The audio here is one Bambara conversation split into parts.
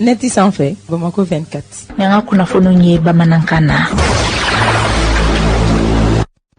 Nɛti sanfɛ, Bamakɔ 24. Ni an ka kunnafoniw ye bamanankan na.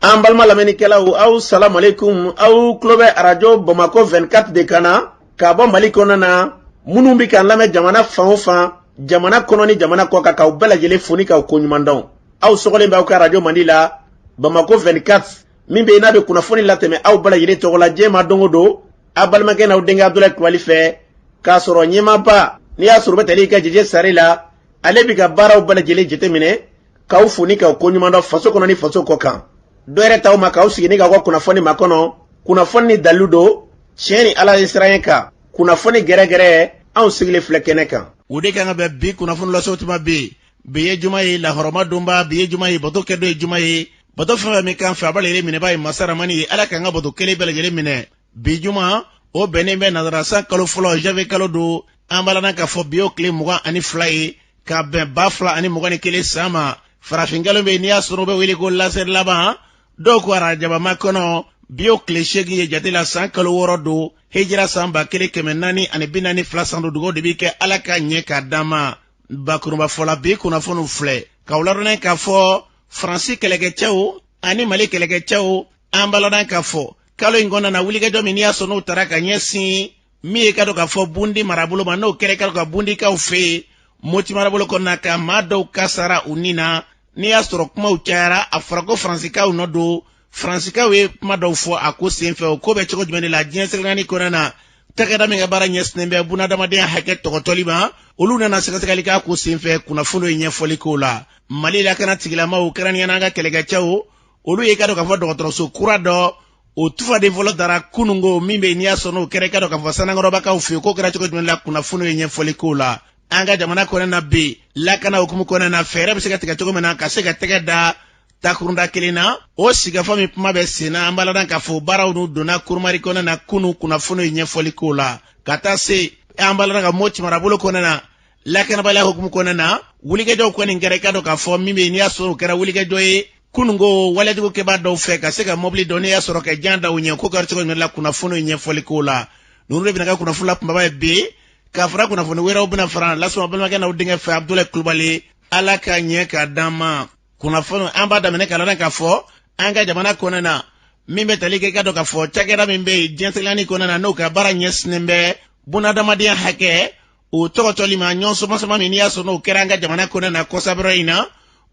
An balima lamɛnnikɛlaw, aw salamaleykum. Aw tulo bɛ arajo Bamakɔ 24 de kan na ka bɔ Mali kɔnɔna na. Minnu bɛ k'an lamɛn jamana fan o fan, jamana kɔnɔ ni jamana kɔ kan, k'aw bɛɛ lajɛlen fo ni k'aw koɲuman dɔn. Aw sɔgɔlen bɛ aw ka arajo mandi la, Bamakɔ 24, min bɛ yen n'a bɛ kunnafoni latɛmɛ aw bɛɛ lajɛlen tɔgɔ la diɲɛ ma don o don, aw balimakɛ n'aw denkɛ Abudulayi Kulubali fɛ, k'a sɔrɔ ɲɛmaaba n'i y'a sɔrɔ bɛ tali kɛ Jeje Sare la, ale bɛ ka baaraw bɛɛ lajɛlen jateminɛ, k'aw fo ni k'aw koɲuman dɔn faso kɔnɔ ni faso kɔ kan. Dɔ yɛrɛ t'aw ma k'aw sigi ni k'aw ka kunnafoni makɔnɔ, kunnafoni ni dalilu don, tiɲɛ ni Ala ye siran kan, kunnafoni gɛrɛgɛrɛ, anw sigilen filɛ kɛnɛ kan. O de kan ka bɛn bi kunnafoni lasew tuma bɛ bi ye juma ye, lahɔrɔma donba. Bi ye juma ye, bato kɛ don ye juma ye. Bato fɛn fɛn min kan fɛ, a b'a lajɛlen minɛba ye masa ramani ye. Ala k'an ka bato kelen bɛɛ lajɛlen minɛ. Bi juma, o bɛnnen bɛ nazara san kalo fɔlɔ, janvier kalo don. An b'a lana k'a fɔ bi y'o tile 22 ye, ka bɛn 2021 san ma. Farafinkalo bɛ yen, n'i y'a sɔrɔ u bɛ wele ko lasɛri laban, dɔw ko arajaba makɔnɔ. Bi y'o tile 8 ye jate la, san kalo 6 don, hijira san 1442 san don. Dugawu de bɛ kɛ, Ala ka ɲɛ k'a d'an ma. Bakurunba fɔla, bi kunnafoniw filɛ k'aw ladɔnniya k'a fɔ Faransi kɛlɛkɛcɛw ani Mali kɛlɛkɛcɛw, an b'a ladɔn k'a fɔ kalo in kɔnɔna na, wulikajɔ min n'i y'a sɔrɔ n'o taara ka ɲɛsin min ye ka dɔn k'a fɔ Bundi marabolo ma, n'o kɛra ka dɔn ka Bundikaw fɛ yen, Moti marabolo kɔnɔna, ka maa dɔw kasara u ni na. N'i y'a sɔrɔ kumaw cayara, a fɔra ko Faransikaw nɔ don. Faransikaw ye kuma dɔw fɔ a ko senfɛ. O ko bɛ cogo jumɛn de la diɲɛ seleke kɔnɔna na? Cakɛda min ka baara ɲɛsinnen bɛ bunadamadenya hakɛ tɔgɔtɔli ma, olu nana sɛgɛsɛgɛli k'a ko senfɛ. Kunnafoni ye ɲɛfɔli k'o la. Mali lakana tigilamaw, kɛrɛnkɛrɛnnenya an ka kɛlɛkɛcɛw, olu ye ka dɔn k'a fɔ dɔgɔtɔrɔso kura dɔ, o tufaden fɔlɔ dara kunungo min bɛ yen, n'i y'a sɔrɔ n'o kɛra ka dɔn k'a fɔ Sanankɔrɔbakaw fɛ yen. K'o kɛra cogo jumɛn la? Kunnafoni ye ɲɛfɔli k'o la. An ka jamana kɔnɔna na bi, lakana hukumu kɔnɔna na, fɛɛrɛ bɛ se ka tigɛ cogo min na ka se ka tɛgɛ da takurunda kelen na, o sigafɔ min kuma bɛ sen na, an b'a ladɔn k'a fɔ baaraw n'u donna kurumari kɔnɔna na kunu. Kunnafoni ye ɲɛfɔli k'o la. Ka taa se an b'a ladɔn ka Moti marabolo kɔnɔna na, lakanabaliya hukumu kɔnɔna na, wulikajɔw kɔni kɛra. I ka dɔn k'a fɔ min bɛ yen, n'i y'a sɔrɔ o kɛra wulikajɔ ye kununko walejugu kɛbaa dɔw fɛ ka se ka mɔbili dɔ, n'i y'a sɔrɔ ka jan da u ɲɛ, ko kɛra cogo jumɛn la? Kunnafoni ye ɲɛfɔli k'o la. Ninnu de bɛna kɛ kunnafoni la kunbaba ye bi, ka fara kunnafoni wɛrɛw bɛna fara lasuma balimakɛ n'aw denkɛ fɛ, Abudulayi Kulubali. Ala ka ɲɛ k'a d'an ma. Kunnafoni, an b'a daminɛ ka ladɔn k'a fɔ an ka jamana kɔnɔna na, min bɛ tali kɛ i ka dɔn k'a fɔ cakɛda min bɛ yen diɲɛ seleke kɔnɔna na, n'o ka baara ɲɛsinnen bɛ bunadamadenya hakɛ o tɔgɔtɔli ma, ɲɔgɔn sama-sama min n'i y'a sɔrɔ n'o kɛra an ka jamana kɔnɔna na kɔsabɛrɛ in na,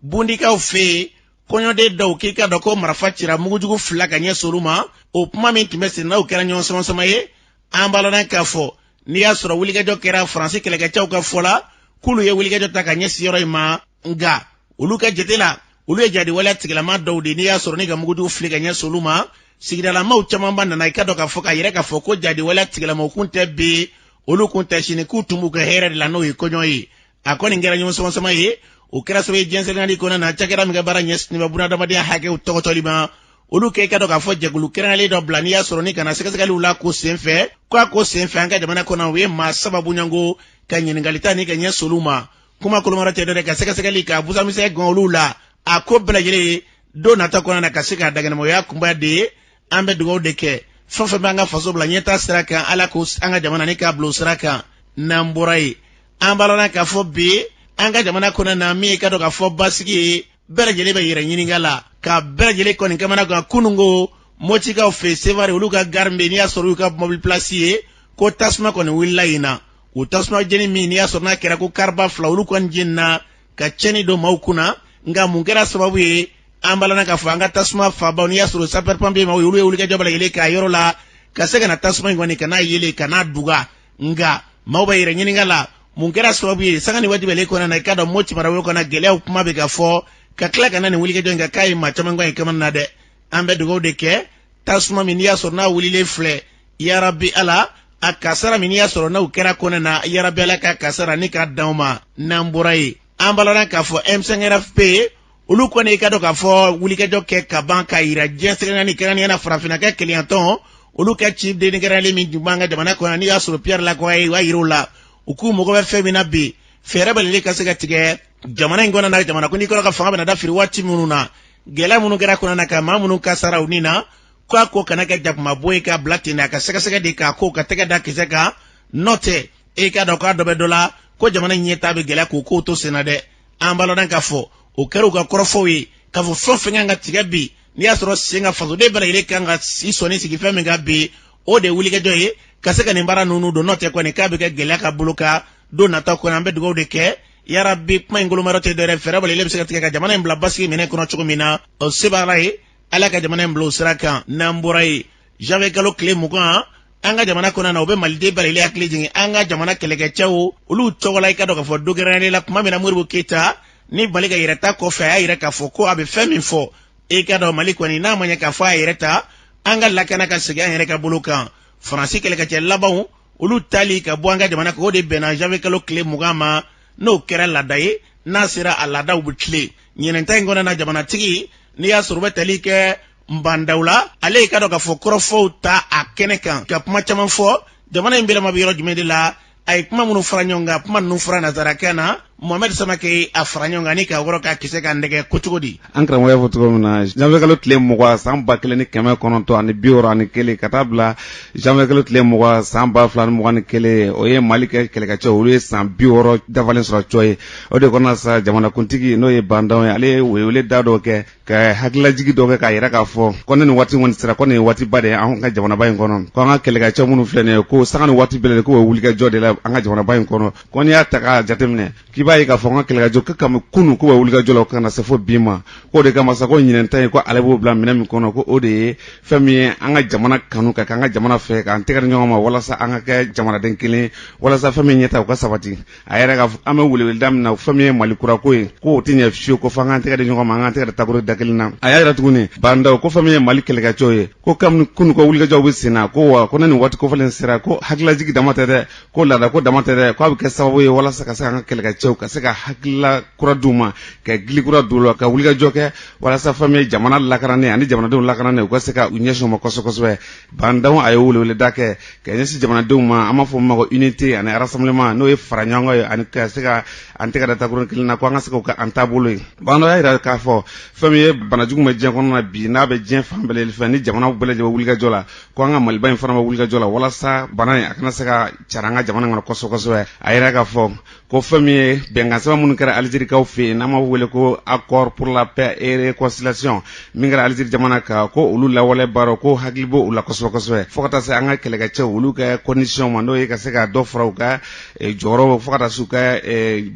Bundikaw fɛ yen, kɔɲɔden dɔw k'i ka dɔn ko marifa cira mugujugu fila ka ɲɛsin olu ma. O kuma min tun bɛ sen n'o kɛra ɲɔgɔn sama-sama ye. An b'a ladɔn k'a fɔ n'i y'a sɔrɔ wulikajɔ kɛra, Faransi kɛlɛkɛcɛw ka fɔ la k'olu ye wulikajɔ ta ka ɲɛsin yɔrɔ in ma, nka olu ka jate la, olu ye jadiwaleya tigilama dɔw de, n'i y'a sɔrɔ ni ka mugujugu fili ka ɲɛsin olu ma. Sigidalamaw camanba nana i ka dɔn k'a fɔ k'a yɛrɛ k'a fɔ ko jadiwaleya tigilamaw kun tɛ bi, olu kun tɛ sini, k'u tun b'u ka hɛrɛ de la, n'o ye kɔɲɔ ye. A kɔni kɛra ɲɔgɔn sama-sama ye. O kɛra sababu ye diɲɛ seleke kɔnɔna na, cakɛda min ka baara ɲɛsinnen bɛ bunadamadenya hakɛw tɔgɔtɔli ma, olu kɛ i ka dɔn k'a fɔ jɛkulu kɛrɛnkɛrɛnlen dɔ bila, n'i y'a sɔrɔ ni ka na sɛgɛsɛgɛliw la ko senfɛ. Ko a ko senfɛ, an ka jamana kɔnɔ, u ye maa saba bonyanko ka ɲininkali ta ni ka ɲɛsin olu ma. Kuma kolomara tɛ dɔ dɛ, ka sɛgɛsɛgɛli ka busamisɛn gan olu la, a ko bɛɛ lajɛlen ye don nata kɔnɔna na ka se k'a dagɛnɛma. O y'a kunba de ye. An bɛ dugawu de kɛ, fɛn fɛn b'an ka faso bila ɲɛtaa sira kan, Ala ko an ka jamana ni k'a bila o sira kan. N'an bɔra yen, an b'a lɔn k'a fɔ bi an ka jamana kɔnɔ na, min ye ka dɔn k'a fɔ basigi ye, bɛɛ lajɛlen bɛ yɛrɛ ɲininka la ka bɛɛ lajɛlen kɔni kamana gan. Kununko Motikaw fɛ Sevare, olu ka gari bɛ, n'i y'a sɔrɔ olu ka mobili pilasi ye, ko tasuma kɔni wulila yen na. O tasuma jeni min n'i y'a sɔrɔ n'a kɛra ko kariba fila, olu kɔni jenina ka tiɲɛni don maaw kunna. Nka mun kɛra sababu ye? An b'a lɔn k'a fɔ an ka tasuma fabaw, n'i y'a sɔrɔ sapeur pompier maaw ye, olu ye wulikajɔ bɛɛ lajɛlen k'a yɔrɔ la ka se ka na tasuma in kɔni ka n'a yelen ka n'a duga. Nka maaw bɛ yɛrɛ ɲininka la, mun kɛra sababu ye? Sanga ni waati bɛɛ kɔnɔna na, i k'a dɔn Moti marabolo kɔnɔ, gɛlɛyaw kuma bɛ ka fɔ, ka tila ka na nin wulikajɔ in kan k'a ye maa caman gɛn kamana na dɛ. An bɛ dugawu de kɛ, tasuma min n'i y'a sɔrɔ n'a wulilen filɛ, yarabi Ala, a kasara min n'i y'a sɔrɔ n'o kɛra kɔnɛ na, yarabi Ala ka kasara ni k'a d'anw ma. N'an bɔra yen, an b'a lɔn k'a fɔ M5RFP, olu kɔni i ka dɔn k'a fɔ wulikajɔ kɛ ka ban k'a yira diɲɛ seleke naani, kɛrɛnkɛrɛnnenya la farafinna ka kelenyatɔn, olu ka ciden kɛrɛnkɛrɛnlen min tun b'an ka jamana kɔnɔ, n'i y'a sɔrɔ Pierre Lacroix ye, u y'a yira u la u k'u mago bɛ fɛn min na bi, fɛɛrɛ bɛɛ lajɛlen ka se ka tigɛ jamana in kɔnɔ na, jamana ko n'i kɔrɔ ka fanga bɛna dafiri waati minnu na, gɛlɛya minnu kɛra kɔnɔ na, ka maa minnu kasara u ni na, ko a ko kana kɛ jakumabo ye k'a bila ten, a ka sɛgɛsɛgɛ de k'a ko ka tɛgɛ da kisɛ kan. N'o tɛ, E k'a dɔn k'a dɔ bɛ dɔ la ko jamana ɲɛtaa bɛ gɛlɛya k'o kow to senna dɛ. An b'a lɔn k'a fɔ o kɛra u ka kɔrɔfɔw ye k'a fɔ fɛn o fɛn kan ka tigɛ bi, n'i y'a sɔrɔ sen ka fasoden bɛɛ lajɛlen kan ka i sɔnni sigi fɛn min kan bi, o de ye wulikajɔ ye ka se ka nin baara ninnu don. N'o tɛ kɔni, k'a bɛ kɛ gɛlɛya ka bolo kan don nata kɔnɔ. An bɛ dugawu de kɛ, yarabi, kuma in golomayɔrɔ tɛ dɔwɛrɛ, fɛɛrɛ bɛɛ bɛ se ka tigɛ ka jamana in bila basigi minɛn kɔnɔ cogo min na. O se b'Ala ye, Ala ka jamana in bila o sira kan. N'an bɔra yen, janvier kalo tile 20, an ka jamana kɔnɔ na, o bɛ maliden bɛɛ lajɛlen hakili jigin an ka jamana kɛlɛkɛcɛw olu tɔgɔ la. I ka dɔn k'a fɔ don kɛrɛnkɛrɛnnen la, tuma min na Modibo Keyita ni Mali ka yɛrɛta kɔfɛ, a y'a yira k'a fɔ ko a bɛ fɛn min fɔ, i ka dɔn Mali kɔni n'a ma ɲɛ k'a fɔ a yɛrɛ ta, an ka lakana ka segin an yɛrɛ ka bolo kan. Faransi kɛlɛkɛcɛ labanw olu tali ka bɔ an ka jamana kan, o de bɛnna janvier kalo tile 20 ma. N'o kɛra laada ye, n'a sera a laadaw bɛ tilen. Ɲinɛnta in kɔnɔ na, jamanatigi n'i y'a sɔrɔ u bɛ tali kɛ Bah N'Daw la, ale y'i ka dɔn k'a fɔ kɔrɔfɔw ta a kɛnɛ kan ka kuma caman fɔ jamana in bɛlɛma bɛ yɔrɔ jumɛn de la. A ye kuma minnu fara ɲɔgɔn kan, kuma ninnu fara nansarakan na, Mohamɛd Samake a fara ɲɔgɔn kan ni ka wɔrɔ ka kisɛ ka nɛgɛ ko cogo di. An karamɔgɔ y'a fɔ cogo min na, janvier kalo tile 20 san 1961 ka taa bila janvier kalo tile 20 san 2021, o ye Mali kɛ kɛlɛkɛcɛw olu ye san 60 dafalen sɔrɔ cɔ ye. O de kɔnɔna sa, jamanakuntigi n'o ye Bah N'Daw ye, ale ye welewele da dɔ kɛ ka hakililajigi dɔ kɛ k'a yira k'a fɔ ko ne nin waati kɔni sera, ko nin ye waatiba de ye an ka jamanaba in kɔnɔ, ko an ka kɛlɛkɛcɛ minnu filɛ nin ye, ko sanga ni waati bɛɛ ko bɛ wulikajɔ de la an ka jamanaba in kɔnɔ. Ko n'i y'a ta k'a jateminɛ, k'i b'a ye k'a fɔ an ka kɛlɛkɛjɔ ko kami kunun k'u bɛ wulikajɔ la ka na se fo bi ma. K'o de kama sa, ko ɲinɛn ta in, ko ale b'o bila minɛn min kɔnɔ, ko o de ye fɛn min ye an ka jamana kanu, ka k'an ka jamana fɛ, k'an tɛgɛ di ɲɔgɔn ma walasa an ka kɛ jamanaden kelen, walasa fɛn min ɲɛta o ka sabati. A yɛrɛ ka an bɛ weleweleda min na, fɛn min ye Mali kura ko ye, ko o tɛ ɲɛ fiyewu ko fo an k'an tɛgɛ di ɲɔgɔn ma, an k'an tɛgɛ da takuru da kelen na. A y'a yira tuguni, Bah N'Daw, ko fɛn min ye Mali kɛlɛkɛcɛw ye, ko kabini kunun ko wulikajɔw bɛ sen na, ko wa ko ne nin waati kofɔlen sera, ko hakililajigi dama tɛ dɛ, ko laada ko dama tɛ dɛ, ko a bɛ kɛ sababu ye walasa ka se an ka kɛlɛkɛcɛw ka se ka hakilila kura d'u ma, ka gili kura d'u la, ka wulikajɔ kɛ walasa fɛn min ye jamana lakananen ani jamanadenw lakananen, u ka se ka u ɲɛsin o ma kosɛbɛ kosɛbɛ. Bah N'Daw a ye weleweleda kɛ ka ɲɛsin jamanadenw ma, an b'a fɔ min ma ko unité ani rassemblement, n'o ye fara ɲɔgɔn kan ye, ani ka se ka an tɛgɛ da takuru kelen na, ko an ka se k'o kɛ an taabolo ye. Bah N'Daw y'a jira k'a fɔ fɛn min ye banajugu bɛ diɲɛ kɔnɔ na bi, n'a bɛ diɲɛ fan bɛɛ fɛ, ni jamanaw bɛɛ lajɛlen bɛ wulikajɔ la, ko an ka Maliba in fana bɛ wulikajɔ la walasa bana in a kana se ka cari an ka jamana kɔnɔ kosɛbɛ kosɛbɛ. A yɛrɛ k'a fɔ ko fɛn min ye bɛnkan sɛbɛn minnu kɛra Alizerikaw fɛ yen, n'an b'a wele ko accord pour la paix et réconciliation, min kɛra Alizeri jamana kan, ko olu lawale baaraw, ko hakili b'o la kosɛbɛ kosɛbɛ, fo ka taa se an ka kɛlɛkɛcɛw olu ka condition ma, n'o ye ka se ka dɔ fara u ka jɔyɔrɔ, fo ka taa se u ka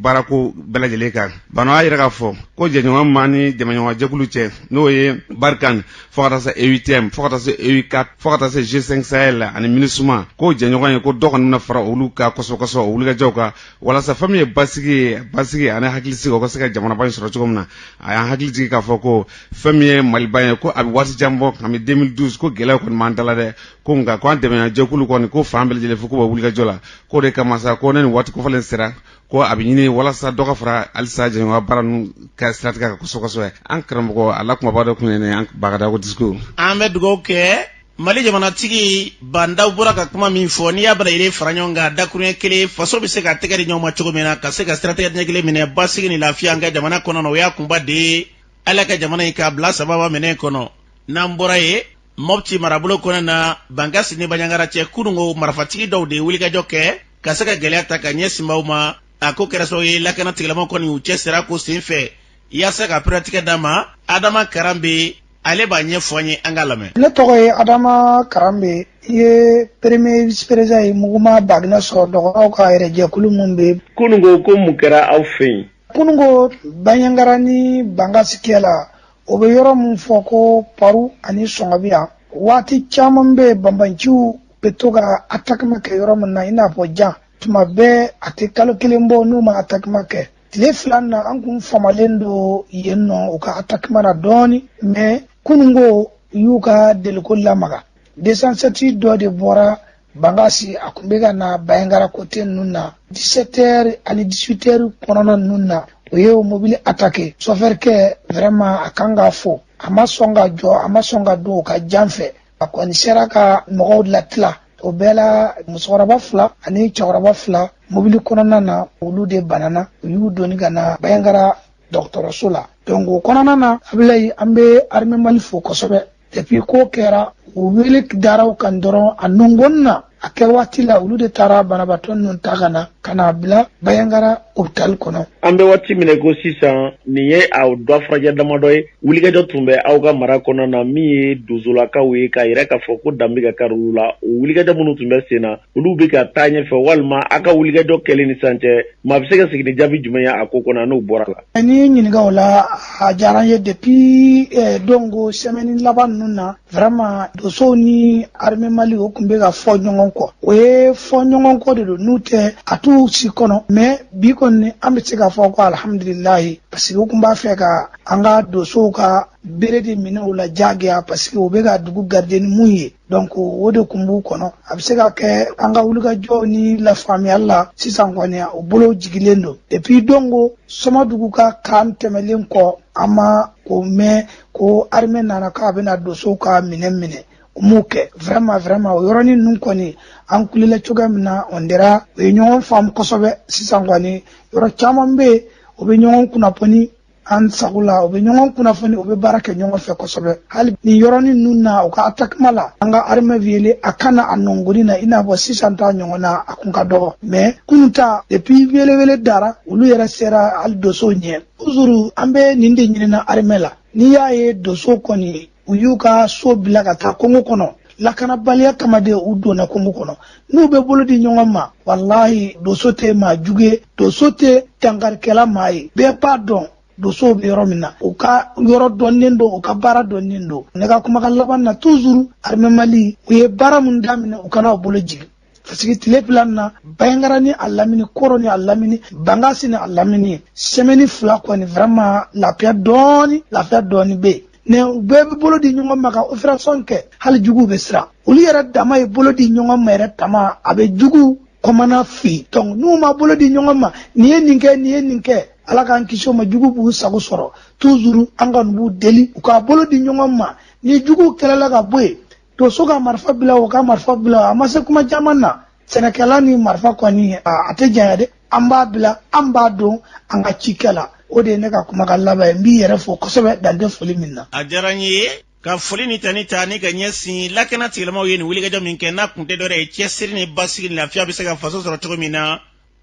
baarako bɛɛ lajɛlen kan. Bah N'Daw y'a yira k'a fɔ ko jɛɲɔgɔn ma ni dɛmɛɲɔgɔn jɛkulu cɛ, n'o ye Barkhane, fo ka taa se EUTM, fo ka taa se EU4, fo ka taa se G5 Sahel ani MINUSMA, ko jɛɲɔgɔn ye, ko dɔ kɔni bɛna fara olu kan kosɛbɛ kosɛbɛ o wulikajɔw kan, walasa fɛn min ye basigi ye, basigi ani hakilisigi, o ka se ka jamanaba in sɔrɔ cogo min na. A y'an hakili jigin k'a fɔ ko fɛn min ye Maliba ye, ko a bɛ waati jan bɔ, kabini 2012, ko gɛlɛyaw kɔni b'an da la dɛ, ko nka ko an dɛmɛɲɔgɔn jɛkulu kɔni, ko fan bɛɛ lajɛlen fɛ k'u bɛ wulikajɔ la. K'o de kama sa, ko ne nin waati kofɔlen sera, ko a bɛ ɲini walasa dɔ ka fara halisa jɛɲɔgɔnya baara ninnu ka siratigɛ kan kosɛbɛ kosɛbɛ. An karamɔgɔ, a la kumaba dɔ tun ye nin ye, an Bagadago discours. An bɛ dugawu kɛ Mali jamanatigi Bah N'Daw bɔra ka kuma min fɔ, n'i y'a bɛɛ lajɛlen fara ɲɔgɔn kan dakuruɲɛ kelen, faso bɛ se ka tɛgɛ di ɲɔgɔn ma cogo min na ka se ka siratigɛ ɲɛ kelen minɛ, basigi ni lafiya an ka jamana kɔnɔ na, o y'a kunba de ye. Ala ka jamana in k'a bila sababa minɛn kɔnɔ. N'an bɔra yen, Mɔpti marabolo kɔnɔ na, Bankasi ni Baɲangara cɛ, kununko marifatigi dɔw de ye wulikajɔ kɛ ka se ka gɛlɛya ta ka ɲɛsin maaw ma. A ko kɛra sababu ye lakana tigilamaw kɔni u cɛ sira ko sen fɛ yaasa ka pɛrɛtigɛ d'a ma. Adama Karanbe, ale b'a ɲɛfɔ an ye, an k'a lamɛn. Ne tɔgɔ ye Adama Karanbe, i ye premier vice président ye mouvement Baginɛ sɔrɔ dɔgɔnɔw ka yɛrɛjɛkulu min bɛ. Kununko, ko mun kɛra aw fɛ yen? Kununko, Baɲangara ni Bankasi kɛ la, o bɛ yɔrɔ min fɔ ko Paru ani Sɔngɔbiya, waati caman bɛ banbanciw bɛ to ka attaquement kɛ yɔrɔ min na, i n'a fɔ jan tuma bɛɛ, a tɛ kalo kelen bɔ n'u ma attaquement kɛ. Tile 2 na, an kun famalen don yen nɔ u ka attaquement na dɔɔni, mais kununko u y'u ka deliko lamaga. 207 dɔ de bɔra Bankasi, a kun bɛ ka na Bayangara côté ninnu na, 17 heures ani 18 heures kɔnɔna ninnu na, o ye o mobili attaqué. Chauffeur kɛ, vraiment, a kan ka fo, a ma sɔn ka jɔ, a ma sɔn ka don u ka jan fɛ, a kɔni sera ka mɔgɔw latila. O bɛɛ la, musokɔrɔba 2 ani cɛkɔrɔba 2 mobili kɔnɔna na, olu de banana, u y'u doni ka na Bayangara dɔgɔtɔrɔso la. Donc o kɔnɔna na, Abilayi, an bɛ armée Mali fo kosɛbɛ. Depuis ko kɛra, u wele dara u kan dɔrɔn, a nɔngɔn na, A kɛ waati la, olu de taara banabaatɔ ninnu ta ka na ka n'a bila Bandiagara hôpital kɔnɔ. An bɛ waati min ko sisan, nin ye aw dɔ furakɛ damadɔ ye. Wulikajɔ tun bɛ aw ka mara kɔnɔna na, min ye dozolakaw ye, k'a yɛrɛ k'a fɔ ko danbe ka kari olu la. O wulikajɔ minnu tun bɛ sen na, olu bɛ ka taa ɲɛfɛ walima aw ka wulikajɔ kɛlen ni sisan cɛ, maa bɛ se ka sigi ni jaabi jumɛn ye a ko kɔnɔ n'o bɔra la? N'i ye ɲininka o la, a diyara n ye. Depuis donc semaine laban ninnu na, vraiment, dosow ni armée Mali, o tun bɛ ka fɔ ɲɔgɔn kɔ. O ye fɔ ɲɔgɔn kɔ de don, n'u tɛ a t'u si kɔnɔ. Mais bi kɔni, an bɛ se k'a fɔ ko alhamdulilayi, parce que u tun b'a fɛ ka an ka dosow ka bere de minɛ u la diyagoya, parce que u bɛ ka dugu garder ni mun ye. Donc o de tun b'u kɔnɔ. A bɛ se ka kɛ an ka wulikajɔw ni lafaamuyali la, sisan kɔni o bolo jigilen don. Depuis donc Sɔmɔdugu ka kan tɛmɛlen kɔ, an ma o mɛn ko armée nana k'a bɛna dosow ka minɛ minɛ. U m'o kɛ. Vraiment, vraiment, o yɔrɔnin ninnu kɔni, an kulela cogoya min na, on dira u ye ɲɔgɔn faamu kosɛbɛ. Sisan kɔni, yɔrɔ caman bɛ yen, u bɛ ɲɔgɔn kunnafoni an sago la, u bɛ ɲɔgɔn kunnafoni, u bɛ baara kɛ ɲɔgɔn fɛ kosɛbɛ. Hali nin yɔrɔnin ninnu na, u ka attaquement la, an ka armée wele a kana a nɔngɔnni na, i n'a fɔ sisan ta ɲɔgɔn na, a kun ka dɔgɔ. Mais kunun ta, depuis welewele dara, olu yɛrɛ sera hali dosow ɲɛ. Toujours an bɛ nin de ɲinina armée la. N'i y'a ye doso kɔni, u y'u ka so bila ka taa kungo kɔnɔ, lakanabaliya kama de u donna kungo kɔnɔ. N'u bɛ bolo di ɲɔgɔn ma, walahi, doso tɛ maa jugu ye, doso tɛ dankarikɛla maa ye. Bɛɛ b'a dɔn dosow bɛ yɔrɔ min na, u ka yɔrɔ dɔnnen don, u ka baara dɔnnen don. Ne ka kumakan laban na, toujours armée Mali, u ye baara min daminɛ, u kana u bolo jigin, parce que tile fila na, Bandiagara ni a lamini, Koro ni a lamini, Bangasi ni a lamini, semaine 2 kɔni, vraiment, lafiya dɔɔni, lafiya dɔɔni bɛ yen. Mais u bɛɛ bɛ bolo di ɲɔgɔn ma ka opération kɛ, hali juguw bɛ siran. Olu yɛrɛ dama ye bolo di ɲɔgɔn ma yɛrɛ tama, a bɛ jugu kɔmana fi. Donc n'u ma bolo di ɲɔgɔn ma, nin ye nin kɛ, nin ye nin kɛ, Ala k'an kisi o ma, jugu b'u sago sɔrɔ. Toujours an ka b'u deli u k'a bolo di ɲɔgɔn ma. Ni jugu kɛlɛla ka bɔ yen, donso ka marifa bila, o ka marifa bila, a ma se kuma caman na. Sɛnɛkɛla ni marifa kɔni, a tɛ janya dɛ. An b'a bila, an b'a don an ka cikɛ la. O de ye ne ka kumakan laban ye. N b'i yɛrɛ fo kosɛbɛ, dan tɛ foli min na. A diyara n ye ka foli ni tani ta ni ka ɲɛsin lakana tigilamaw ye nin wulikajɔ min kɛ, n'a kun tɛ dɔwɛrɛ ye, cɛsiri ni basigi ni lafiya bɛ se ka faso sɔrɔ cogo min na.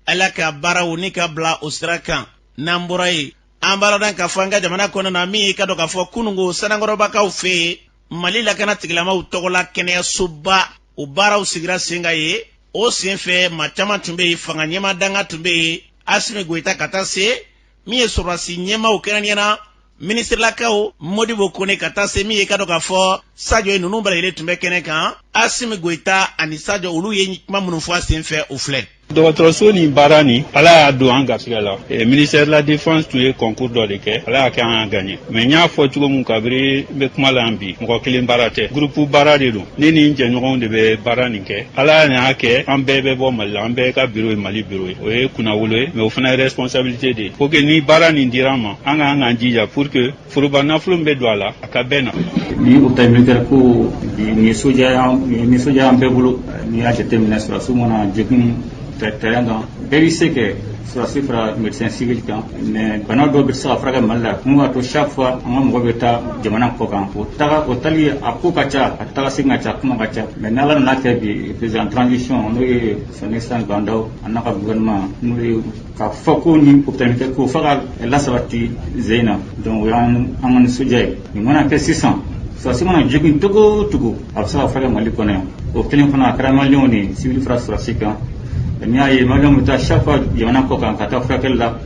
Ala ka baaraw ni ka bila o sira kan. N'an bɔra yen, an b'a dɔn k'a fɔ an ka jamana kɔnɔna na, min ye ka dɔn k'a fɔ kununko Sanankɔrɔbakaw fɛ yen, Mali lakana tigilamaw tɔgɔla kɛnɛyasoba, o baaraw sigira sen kan ye. O sen fɛ, maa caman tun bɛ yen, fanga ɲɛmaa danga tun bɛ yen, Asimi Goyita, ka taa se min ye sɔrɔdasi ɲɛmaaw, kɛrɛnkɛrɛnnenya minisirилakaw Modibo Kone, ka taa se min ye ka dɔn k'a fɔ Sajo ye, ninnu bɛɛ lajɛlen tun bɛ kɛnɛ kan. Asimi Goyita ani Sajo, olu ye kuma minnu fɔ a sen fɛ, o filɛ. Dɔgɔtɔrɔso ni baara nin, Ala y'a don an garisɛgɛ la. Ministère de la Défense tun ye concours dɔ de kɛ, Ala y'a kɛ an y'a gagné. Mais n y'a fɔ cogo min kabiri n bɛ kuma la yan bi, mɔgɔ kelen baara tɛ, groupe baara de don. Ne ni n jɛɲɔgɔnw de bɛ baara nin kɛ. Ala y'a kɛ an bɛɛ bɛ bɔ Mali la, an bɛɛ ka bureau ye Mali bureau ye. O ye kunnawolo ye, mais o fana ye responsabilité de ye. Pour que ni baara nin dira an ma, an ka kan k'an jija pour que foroba nafolo min bɛ don a la, a ka bɛn na. Ni hôpital militaire ko bi, nin nisɔndiya an bɛɛ bolo. N'i y'a jateminɛ, sɔrɔdasiw mana jogin terrain kan, bɛɛ bɛ se kɛ sɔrɔdasi fara médecin civil kan, mais bana dɔw bɛ se ka furakɛ Mali la. Mun b'a to chaque fois an ka mɔgɔ bɛ taa jamana kɔ kan, o taga o tali a ko ka ca, a taga segin ka ca, kuma ka ca. Mais n'Ala nana kɛ bi, président transition, n'o ye son Excellence Bah N'Daw, a n'a ka gouvernement, n'o ye k'a fɔ ko ni hôpital militaire ko f'a ka lasabati zen na, donc o y'an an ka nisɔndiya ye. Nin mana kɛ sisan, sɔrɔdasi mana jogin cogo o cogo, a bɛ se ka furakɛ Mali kɔnɔ yan. O kelen fana, a kɛra Maliyɛnw de civil fara sɔrɔdasi kan. N'i y'a ye Maliyɛnw bɛ taa chaque fois jamana kɔ kan ka taa furakɛli la,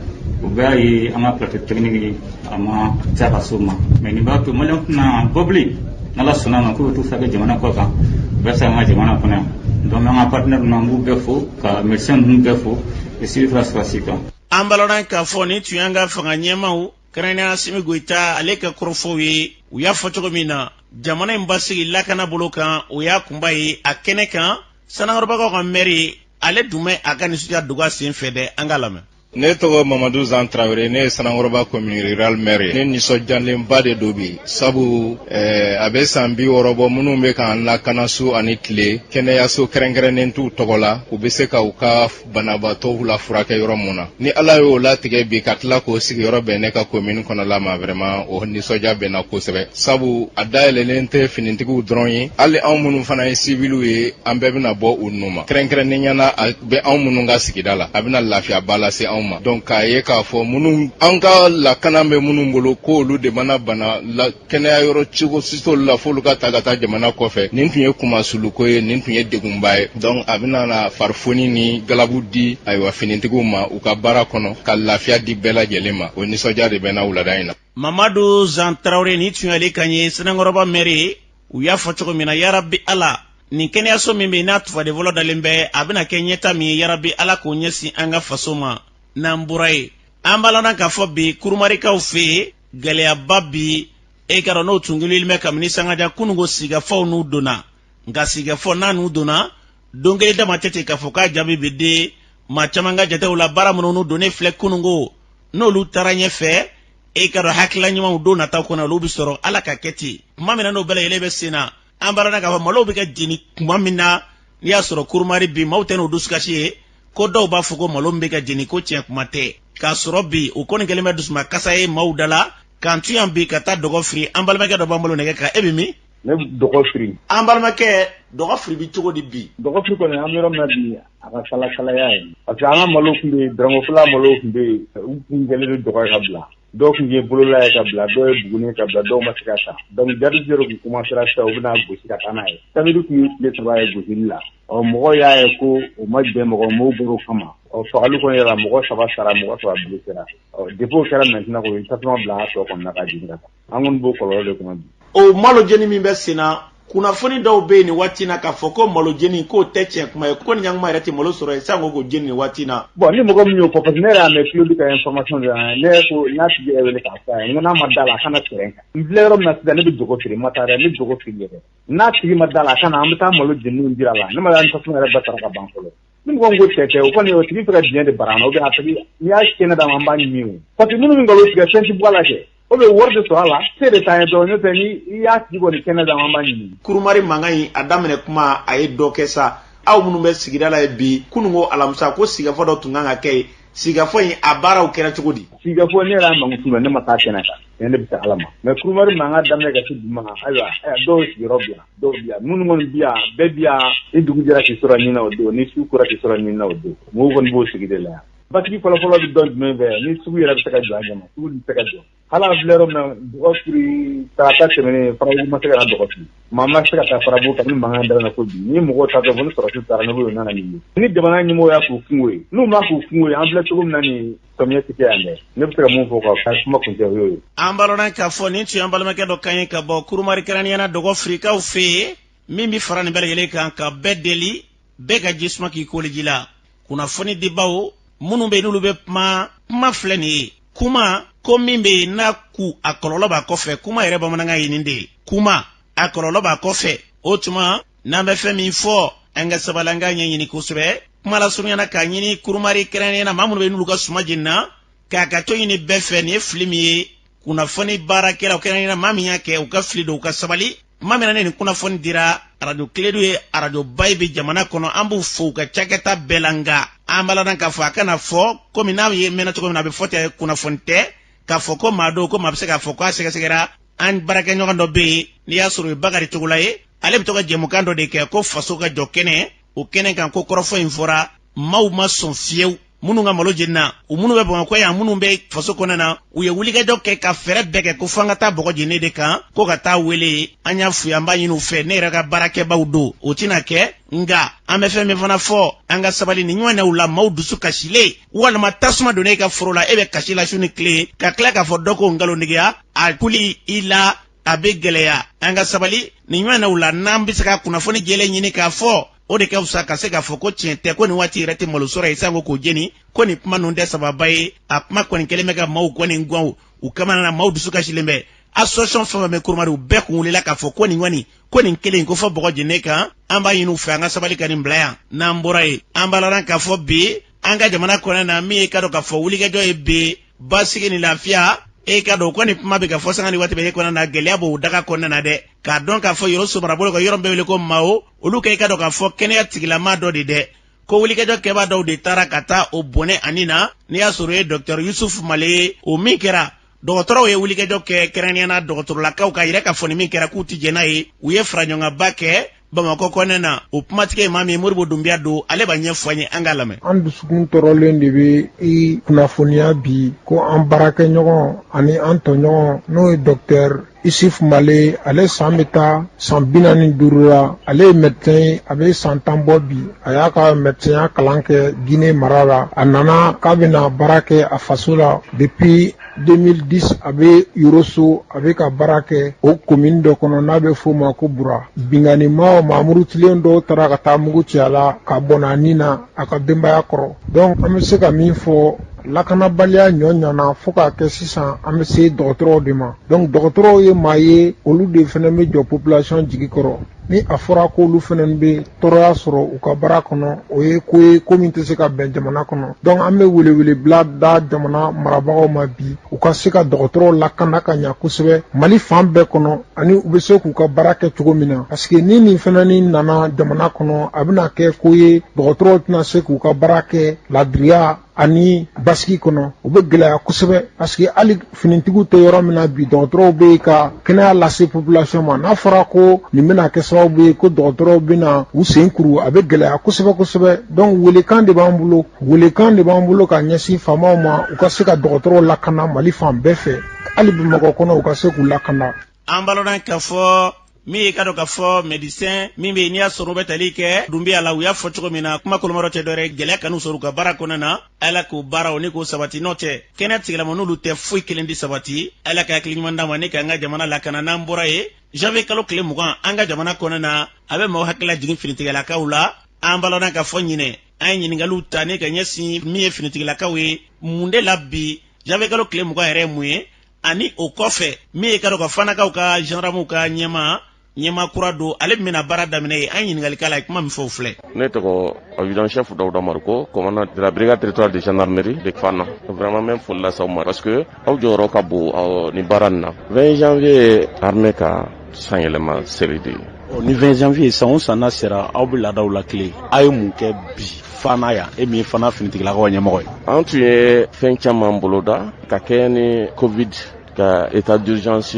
o bɛɛ y'a ye an ka plateau technique a ma ca ka s'o ma. Mais nin b'a to Maliyɛnw tɛna bɔ bilen, n'Ala sɔnna a ma, k'u bɛ t'u furakɛ jamana kɔ kan, u bɛ se an ka jamana kɔnɔ yan. Donc an ka partenaire ninnu, an b'u bɛɛ fo, ka médecin ninnu bɛɛ fo, civil fara sɔrɔdasi kan. An balima, k'a fɔ nin tun y'an ka fanga ɲɛmaw, kɛrɛnkɛrɛnnenya Asimi Goyita, ale ka kɔrɔfɔw ye. U y'a fɔ cogo min na, jamana in basigi lakana bolo kan, o y'a kunba ye a kɛnɛ kan. Sanankɔrɔbakaw ka mɛri, ale dun bɛ a ka nisɔndiya dogo a sen fɛ dɛ. An k'a lamɛn. Ne tɔgɔ Mamadu Zan Tarawele, ne ye Sanankɔrɔba commune rurale maire ye. Ne nisɔndiyalenba de don bi, sabu a bɛ san 60 bɔ, minnu bɛ k'an lakana su ani tile, kɛnɛyaso kɛrɛnkɛrɛnnen t'u tɔgɔ la, u bɛ se ka u ka banabaatɔw la furakɛ yɔrɔ mun na. Ni Ala y'o latigɛ bi, ka tila k'o sigiyɔrɔ bɛn ne ka commune kɔnɔla ma, vraiment o nisɔndiya bɛ n na kosɛbɛ, sabu a dayɛlɛlen tɛ finitigiw dɔrɔn ye, hali anw minnu fana ye siviliw ye, an bɛɛ bɛna bɔ u nu ma. Kɛrɛnkɛrɛnnenya la, a bɛ anw minnu ka sigida la, a bɛna lafiyaba lase anw ma. Donc k'a ye k'a fɔ minnu an ka lakana bɛ minnu bolo, k'olu de mana bana la, kɛnɛya yɔrɔ cogo si t'olu la, f'olu ka ta ka taa jamana kɔfɛ. Nin tun ye kunmasuluko ye, nin tun ye degunba ye. Donc a bɛna na farifoni ni galabu di, ayiwa, finitigiw ma u ka baara kɔnɔ, ka lafiya di bɛɛ lajɛlen ma. O nisɔndiya de bɛ n na wulada in na. Mamadu Zan Tarawele, nin tun y'ale kan ye, Sanankɔrɔba mɛri. U y'a fɔ cogo min na, yarabi Ala, nin kɛnɛyaso min bɛ yen n'a tufaden fɔlɔ dalen bɛ, a bɛna kɛ ɲɛta min ye, yarabi Ala k'o ɲɛsin an ka faso ma. N'an bɔra yen, an b'a lɔn k'a fɔ bi Kurumarikaw fɛ yen, gɛlɛyaba bi e ka dɔn n'o tun wulilen bɛ kabini sangaja kununko sigikafaw n'u donna. Nka sigikafɔ n'a n'u donna don kelen dama tɛ ten k'a fɔ k'a jaabi bɛ di. Maa caman ka jatew la, baara minnu n'u donnen filɛ kununko, n'olu taara ɲɛfɛ, e ka dɔn hakilila ɲumanw don nataw kɔnɔ olu bɛ sɔrɔ. Ala ka kɛ ten. Tuma min na n'o bɛɛ lajɛlen bɛ sen na, an b'a lɔn k'a fɔ malow bɛ ka jeni tuma min na, n'i y'a sɔrɔ Kurumari bi, maaw tɛ n'o dusukasi ye ko dɔw b'a fɔ ko malo min bɛ ka jeni ko tiɲɛ kuma tɛ. K'a sɔrɔ bi o kɔni kɛlen bɛ dusuma kasa ye maaw da la. K'an to yan bi ka taa dɔgɔ firi, an balimakɛ dɔ b'an bolo nɛgɛ kan. E bɛ min? Ne bɛ dɔgɔ firi. An balimakɛ, dɔgɔ firi bɛ cogo di bi? Dɔgɔ firi kɔni, an bɛ yɔrɔ min na bi, a ka kala kalaya ye, parce que an ka malo tun bɛ yen, dɔrɔngofila malo tun bɛ yen, u tun kɛlen don dɔgɔ ye ka bila, dɔw tun ye bolola ye ka bila, dɔw ye buguni ye ka bila, dɔw ma se ka ta. Donc jadisi yɛrɛ tun commencera sisan, u bɛna gosi ka taa n'a ye. Samedi tun ye tile 3 ye gosili la. Ɔ, mɔgɔw y'a ye ko o ma jɛ mɔgɔ mɔgɔw bɔr'o kama. Ɔ, fagali kɔni yɛrɛ la, mɔgɔ 3 sara, mɔgɔ 3 blessera. Ɔ, depuis o kɛra maintenant, k'o ye tasuma bila an tɔ kɔnɔna ka jeni ka taa. An kɔni b'o kɔlɔlɔ de kɔnɔ bi. O malo jeni min bɛ sen na, kunnafoni dɔw bɛ yen nin waati na k'a fɔ ko malo jeni k'o tɛ tiɲɛ kuma ye, ko ni ɲanguma yɛrɛ tɛ malo sɔrɔ yen sanko k'o jeni nin waati na. Bon, ni mɔgɔ min y'o fɔ, parce que ne yɛrɛ y'a mɛn Claude ka information de la, ne yɛrɛ ko n y'a tigi yɛrɛ wele k'a fɔ a ye, n ko n'a ma da la, a kana terrain kan. N filɛ yɔrɔ min na sisan, ne bɛ dɔgɔ feere, n ma taa dɛ, ne bɛ dɔgɔ feere yɛrɛ. N'a tigi ma da la, a kana, an bɛ taa malo jeniw jira a la. Ne ma ni tasuma yɛrɛ bɛɛ sara ka ban fɔlɔ. Ni mɔgɔ min ko cɛ tɛ, o kɔni o tigi fɛ ka diɲɛ de bara an na, ou bien a tigi n'i y'a kɛnɛ d'a ma, an b'a ɲimi o. Parce que minnu bɛ nkalon tigɛ, fɛn tɛ bɔ a la kɛ. O bɛ wari de sɔrɔ a la, se de t'an ye dɔrɔn, n'o tɛ ni i y'a tigi kɔni kɛnɛ d'a ma, an b'a ɲimi. Kurumari mankan in a daminɛ kuma, a ye dɔ kɛ sa. Aw minnu bɛ sigida la yen bi, kununko alamisa ko sigikafɔ dɔ tun kan ka kɛ yen, sigikafɔ in a baaraw kɛra cogo di? Sigikafɔ, ne yɛrɛ y'a mankutu mɛn, ne ma taa kɛnɛ kan, ne bɛ se Ala ma. Mais kurumari mankan daminɛ ka se bi ma, ayiwa, dɔw ye sigiyɔrɔ bila, dɔw bi yan, minnu kɔni bi yan, bɛɛ bi yan. Ni dugu jɛra k'i sɔrɔ ɲin na o don, ni su kora k'i sɔrɔ ɲin na o don, mɔgɔw kɔni b'o sigi de la yan. Basigi fɔlɔfɔlɔ bɛ dɔn jumɛn fɛ? Ni sugu yɛrɛ bɛ se ka jɔ a ɲɛma, sugu bɛ se ka jɔ. Hali an filɛ yɔrɔ min na, dɔgɔ firi tarata tɛmɛnen, Farabugu ma se ka na dɔgɔ firi, maa ma se ka taa Farabugu kabini mankan daminɛ ko bi. Ni mɔgɔw taatɔ fo ni sɔrɔdasiw taara, n'u nana nin ye, ni jamana ɲɛmɔgɔw y'a k'u kungo ye, n'u m'a k'u kungo ye, an filɛ cogo min na nin, samiyɛ tɛ kɛ yan dɛ. Ne bɛ se ka mun fɔ ka kuma kuncɛ, o y'o ye. An b'a lɔn k'a fɔ nin tun y'an balimakɛ dɔ kan ye ka bɔ Kurumari, kɛrɛnkɛrɛnnenya la dɔgɔ firikaw fɛ yen. Min bɛ fara nin bɛɛ lajɛlen kan, ka bɛɛ deli, bɛɛ ka ji suma k'i koli ji la. Kunnafoni dibaw minnu bɛ yen, n'olu bɛ kuma, kuma filɛ nin ye, kuma ko min bɛ yen n'a ku a kɔlɔlɔ b'a kɔfɛ. Kuma yɛrɛ bamanankan ye nin de ye, kuma a kɔlɔlɔ b'a kɔfɛ. O tuma n'an bɛ fɛn min fɔ, an ka sabali, an k'a ɲɛɲini kosɛbɛ. Kuma lasurunya na, k'a ɲini Kurumari, kɛrɛnkɛrɛnnenya la maa minnu bɛ n'olu ka suma jenina, k'a ka to ɲini bɛɛ fɛ. Nin ye fili min ye, kunnafoni baarakɛlaw, kɛrɛnkɛrɛnnenya la maa min y'a kɛ, u ka fili don, u ka sabali. Tuma min na ne nin kunnafoni dira, arajo Kiledu ye arajoba ye bi jamana kɔnɔ, an b'u fo u ka cakɛta bɛɛ la. Nka an b'a ladɔn k'a fɔ a kana fɔ komi n'a ye mɛnna cogo min na, a bɛ fɔ tɛ, kunnafoni tɛ k'a fɔ ko maa don, ko maa bɛ se k'a fɔ k'a sɛgɛsɛgɛra. An baarakɛɲɔgɔn dɔ bɛ yen, n'i y'a sɔrɔ o ye Bakari Togola ye, ale bɛ to ka jɛmukan dɔ de kɛ ko faso ka jɔ kɛnɛ. O kɛnɛ kan, ko kɔrɔfɔ in fɔra, maaw ma sɔn fiyewu. Minnu ka malo jenina, u minnu bɛ Bamakɔ yan, minnu bɛ faso kɔnɔ na, u ye wulikajɔ kɛ ka fɛɛrɛ bɛɛ kɛ ko fo an ka taa bɔgɔ jeninen de kan, ko ka taa wele. An y'a f'u ye, an b'a ɲini u fɛ, ne yɛrɛ ka baarakɛbaw don, o tɛna kɛ. Nka an bɛ fɛn min fana fɔ, an ka sabali nin ɲɔgɔnnaw la. Maaw dusu kasilen, walima tasuma donna e ka foro la, e bɛ kasi la su ni tile, ka tila k'a fɔ dɔ ko nkalontigiya, a kuli i la, a bɛ gɛlɛya. An ka sabali nin ɲɔgɔnnaw la. N'an bɛ se ka kunnafoni jɛlen ɲini k'a fɔ, o de ka fisa ka se k'a fɔ ko tiɲɛ tɛ, ko nin waati yɛrɛ tɛ malo sɔrɔ ye sanko k'o jeni, ko nin kuma ninnu tɛ sababa ye. A kuma kɔni kɛlen bɛ ka maaw kɔni gwan u kamana na, maaw dusu kasilen bɛ. Association fɛn fɛn bɛ Kurumari, u bɛɛ kun wulila k'a fɔ ko nin kɔni, ko nin kelen ko fɔ bɔgɔ jeninen kan. An b'a ɲini u fɛ, an ka sabali ka nin bila yan. N'an bɔra yen, an b'a ladan k'a fɔ bi An ka jamana kɔnɔ na, min ye ka dɔn k'a fɔ wulikajɔ ye bi basigi ni lafiya, e ka dɔn ko nin kuma bɛ ka fɔ sanga ni waati bɛɛ kɔnɔna na, gɛlɛya b'o daga kɔnɔna na dɛ. K'a dɔn k'a fɔ Yoroso marabolo ka yɔrɔ bɛ wele ko Mao, olu ka i ka dɔn k'a fɔ kɛnɛya tigilama dɔ de dɛ, ko wulikajɔ kɛbaa dɔw de taara ka taa o bɔnɛ ani na. N'i y'a sɔrɔ o ye Dɔktɛr Yusuf Male ye, o min kɛra, dɔgɔtɔrɔw ye wulikajɔ kɛ, kɛrɛnkɛrɛnnenya na dɔgɔtɔrɔlakaw ka yɛrɛ ka fɔ ni min kɛra k'u ti jɛn n'a ye. U ye faraɲɔgɔnkanba kɛ Bamakɔ kɔnɛ na. O kumatigɛ ye maa min ye, Modibo Dunbiya don, ale b'a ɲɛfɔ an ye, an k'a lamɛn. An dusukun tɔɔrɔlen de bɛ i kunnafoniya bi ko an baarakɛɲɔgɔn ani an tɔɲɔgɔn, n'o ye Dɔktɛr Isuf Male, ale san bɛ taa san 45 la. Ale ye médecin ye, a bɛ san 10 bɔ bi. A y'a ka médecin kalan kɛ Guinée mara la. A nana k'a bɛna baara kɛ a faso la. Depuis 2010, a bɛ Yoroso, a bɛ ka baara kɛ o commune dɔ kɔnɔ n'a bɛ f'o ma ko Bura. Binkannimaw, maamurutilen dɔw taara ka taa mugu ci a la ka bɔnɛ a ni na, a ka denbaya kɔrɔ. Donc an bɛ se ka min fɔ, lakanabaliya ɲɔ ɲana fo k'a kɛ sisan an bɛ se dɔgɔtɔrɔw de ma. Donc dɔgɔtɔrɔw ye maa ye, olu de fana bɛ jɔ population jigi kɔrɔ. Ni a fɔra k'olu fana bɛ tɔɔrɔya sɔrɔ u ka baara kɔnɔ, o ye ko ye ko min tɛ se ka bɛn jamana kɔnɔ. Donc an bɛ welewele bila da jamana marabagaw ma bi, u ka se ka dɔgɔtɔrɔw lakana ka ɲa kosɛbɛ Mali fan bɛɛ kɔnɔ, ani u bɛ se k'u ka baara kɛ cogo min na, parce que ni nin fana ni nana jamana kɔnɔ, a bɛna kɛ ko ye dɔgɔtɔrɔw tɛna se k'u ka baara kɛ ladiriya ani basigi kɔnɔ. U bɛ gɛlɛya kosɛbɛ, parce que hali finitigiw tɛ yɔrɔ min na bi, dɔgɔtɔrɔw bɛ yen ka kɛnɛya lase population ma. N'a fɔra ko nin bɛna kɛ sababu ye ko dɔgɔtɔrɔw bɛna u sen kuru, a bɛ gɛlɛya kosɛbɛ kosɛbɛ. Donc welekan de b'an bolo, welekan de b'an bolo ka ɲɛsin faamaw ma, u ka se ka dɔgɔtɔrɔw lakana Mali fan bɛɛ fɛ, hali Bamakɔ kɔnɔ, u ka se k'u lakana. An balona k'a fɔ min ye ka dɔn k'a fɔ médecin min bɛ yen, n'i y'a sɔrɔ u bɛ tali kɛ Dunbiya la, u y'a fɔ cogo min na, kuma kolomayɔrɔ tɛ dɔwɛrɛ, gɛlɛya kan'u sɔrɔ u ka baara kɔnɔna na. Ala k'o baaraw ni k'o sabati, n'o tɛ kɛnɛya tigilama n'olu tɛ foyi kelen di sabati. Ala ka hakili ɲuman d'a ma ni k'an ka jamana lakana. N'an bɔra yen, janvier kalo tile 20, an ka jamana kɔnɔna na, a bɛ maaw hakili lajigin finitigilakaw la. An balona k'a fɔ ɲinɛ an ye ɲininkaliw ta ni ka ɲɛsin min ye finitigilakaw ye, mun de la bi janvier kalo tile 20 yɛrɛ ye mun ye? Ani o kɔfɛ, min ye ka dɔn ka fanakaw ka gendarmew ka ɲɛmaa kura don, ale bɛna baara daminɛ ye, an ye ɲininkali k'a la, ye kuma min fɔ, o filɛ. Ne tɔgɔ adjudant chef Dawuda Mariko, commandant de la brigade territoriale de gendarmerie de Fana. Vraiment, n bɛ foli lase aw ma parce que aw jɔyɔrɔ ka bon nin baara nin na. 20 janvier, armée ka sanyɛlɛma seli de ye. Ni 20 janvier san o san n'a sera, aw bɛ laadaw lakile. A ye mun kɛ bi Fana yan, e min ye Fana finitigilakaw ɲɛmɔgɔ ye? An tun ye fɛn caman boloda ka kɛɲɛ ni Covid ka état d'urgence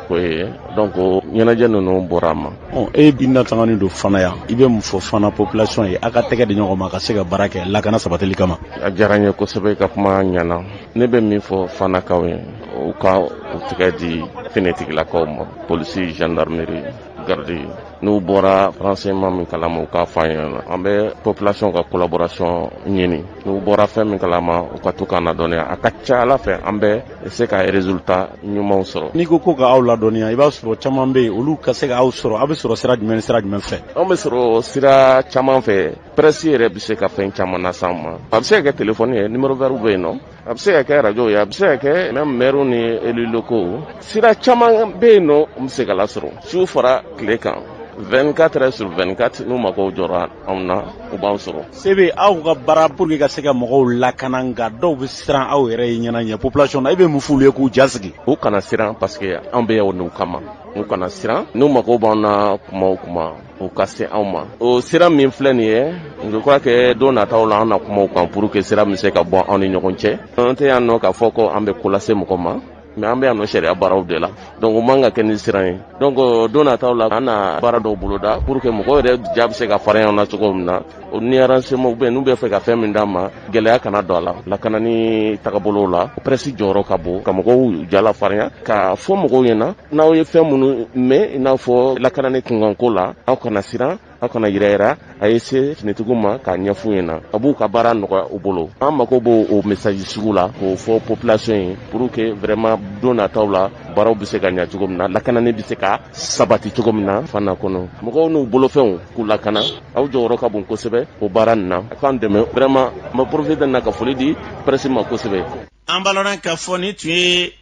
ko ye, donc ɲɛnajɛ ninnu bɔra a ma. E bi natangani don Fana yan, i bɛ mun fɔ Fana population ye, a ka tɛgɛ di ɲɔgɔn ma ka se ka baara kɛ lakana sabatili kama? A diyara n ye kosɛbɛ, ka kuma ɲɛna. Ne bɛ min fɔ Fanakaw ye, u ka u tɛgɛ di finitigilakaw ma, polisi, gendarmerie, garde. N'u bɔra renseignement min kalama, u k'a fɔ an ɲɛna. An bɛ population ka collaboration ɲini. N'u bɔra fɛn min kalama, u ka to k'an ladɔnniya. A ka ca ala fɛ, an bɛ se ka résultat ɲumanw sɔrɔ. N'i ko ko ka aw ladɔnniya, i b'a sɔrɔ caman bɛ yen, olu ka se ka aw sɔrɔ, aw bɛ sɔrɔ sira jumɛn ni sira jumɛn fɛ? Anw bɛ sɔrɔ sira caman fɛ. Presse yɛrɛ bɛ se ka fɛn caman las'an ma. A bɛ se ka kɛ téléphone ye, numéro vert bɛ yen nɔ, a bɛ se ka kɛ radio ye, a bɛ se ka kɛ même maire ni élus locaux. Sira caman bɛ yen nɔ, n bɛ se ka lasɔrɔ su fara tile kan, 24 heures sur 24. N'u mago jɔra anw na, u b'an sɔrɔ. Sebe, aw ka baara pour que ka se ka mɔgɔw lakana, nka dɔw bɛ siran aw yɛrɛ ye ɲɛna ɲɛ population na, i bɛ mun f'olu ye k'u jasigi? U kana siran, parce que an bɛ yan o kama. U kana siran. N'u mago b'an na kuma o kuma, u ka se anw ma. O sira min filɛ nin ye, je crois que don nataw la, an na kuma o kan pour que sira bɛ se ka bɔ anw ni ɲɔgɔn cɛ. An tɛ yan nɔ k'a fɔ ko an bɛ ko lase mɔgɔ ma, mais an bɛ yan nɔ sariya baaraw de la. Donc o man ka kɛ ni siran ye. Donc don nataw la, an na baara dɔw boloda pour que mɔgɔw yɛrɛ ja bɛ se ka fara na cogo min na. O ni renseignement ou bien n'u bɛ fɛ ka fɛn min d'an ma, gɛlɛya kana don a la. Lakanani tagabolo la, presse jɔyɔrɔ ka bon ka mɔgɔw jala farinya, ka fɔ mɔgɔw ɲɛna n'aw ye fɛn minnu mɛn, i n'a fɔ lakanani kunkanko la, aw kana siran, aw kana yɛrɛ, a ye se finitigiw ma k'a ɲɛf'u ɲɛna, a b'u ka baara nɔgɔya u bolo. An mako b'o o message sugu la k'o fɔ population ye pour que vraiment don nataw la, baaraw bɛ se ka ɲɛ cogo min na, lakanani bɛ se ka sabati cogo min na Fana kɔnɔ, mɔgɔw n'u bolofɛnw k'u lakana. Aw jɔyɔrɔ ka bon kosɛbɛ o baara nin na, a k'an dɛmɛ vraiment. N bɛ profiter na ka foli di presse ma kosɛbɛ. An balona k'a fɔ nin tun ye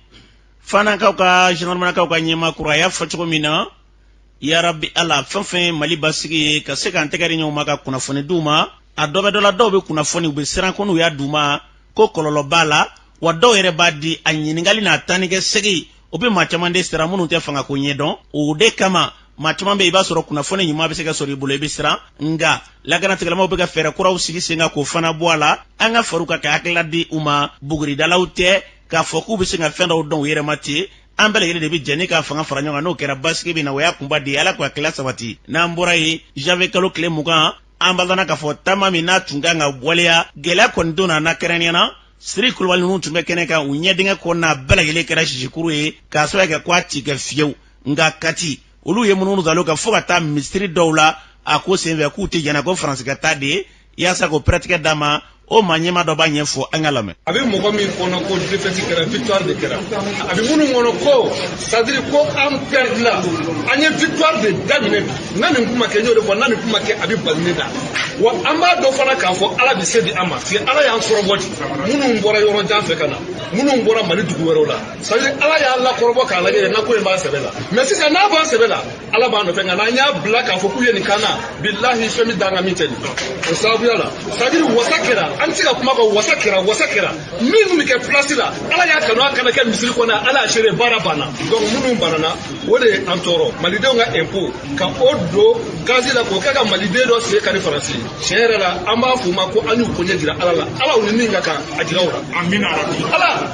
Fanakaw ka gendarmenakaw ka ɲɛmaa kura. A y'a fɔ cogo min na, yarabi Ala, fɛn fɛn ye Mali basigi ye, ka se k'an tɛgɛ di ɲɔgɔn ma ka kunnafoni d'u ma. A dɔ bɛ dɔ la, dɔw bɛ kunnafoni, u bɛ siran ko n'u y'a d'u ma ko kɔlɔlɔ b'a la, wa dɔw yɛrɛ b'a di a ɲininkali n'a tanni kɛ segi, o bɛ maa caman de siran minnu tɛ fangako ɲɛdɔn. O de kama maa caman bɛ, i b'a sɔrɔ kunnafoni ɲuman bɛ se ka sɔrɔ i bolo, i bɛ siran. Nka lakanatigilamaw bɛ ka fɛɛrɛ kuraw sigi sen kan k'o fana bɔ a la. An ka far'u kan ka hakilila di u ma. Buguridalaw tɛ k'a fɔ k'u bɛ se ka fɛn dɔw dɔn u yɛrɛ ma ten. An bɛɛ lajɛlen de bɛ jɛ ni ka fanga fara ɲɔgɔn kan. N'o kɛra, basigi bɛ na. O y'a kunba de ye. Ala k'u hakilila sabati. N'an bɔra yen, janvier kalo tile 20, an b'a dɔn k'a fɔ taama min n'a tun kan ka waleya, gɛlɛya kɔni donna n'a kɛrɛnkɛrɛnnenya na. Siri Kulubali ninnu tun bɛ kɛnɛ kan, u ɲɛdingɛ kɔnɔna bɛɛ lajɛlen kɛra sisikuru ye k'a sababu kɛ k'a ti kɛ fiyewu. Nka Kati, olu ye munumunu zalo kan fo ka taa misiri dɔw la a ko senfɛ k'u tɛ jɛnna ko Faransi ka taa de ye yaasa k'o pɛrɛtigɛ d'a ma. O maa ɲɛmaa dɔ b'a ɲɛfɔ, an ka lamɛn. A bɛ mɔgɔ min kɔnɔ ko défaite kɛra, victoire de kɛra. A bɛ minnu kɔnɔ ko, c'est à dire ko an perdila, an ye victoire de daminɛ bi. N'a nin kuma kɛ, n y'o de fɔ, n'a nin kuma kɛ, a bɛ bali ne da. Wa an b'a dɔn fana k'a fɔ Ala bɛ se di an ma, parce que Ala y'an kɔrɔbɔ di. Minnu bɔra yɔrɔ jan fɛ ka na, minnu bɔra Mali dugu wɛrɛw la, c'est à dire Ala y'a lakɔrɔbɔ k'a lajɛ n'a ko in b'an sɛbɛ la. Mais sisan n'a b'an sɛbɛ la, Ala b'an nɔfɛ. Nka n'an y'a bila k'a fɔ k'u ye nin kan na, bilahi, fɛn bɛ d'an kan min tɛ nin. O sababuya la, c'est à dire wasa kɛra, an tɛ se ka kuma kan. Wasa kɛra, wasa kɛra. Min tun bɛ kɛ place la, Ala y'a kanu a kana kɛ misiri kɔnɔ, Ala y'a seere, baara banna. Donc minnu banana, o de ye an tɔɔrɔ. Malidenw ka impôt ka o don gazi la k'o kɛ ka maliden dɔ sen kari Faransi, tiɲɛ yɛrɛ la, an b'a f'u ma ko an y'u koɲɛ jira Ala la. Ala, u ni min ka kan, a jira u la. Ala,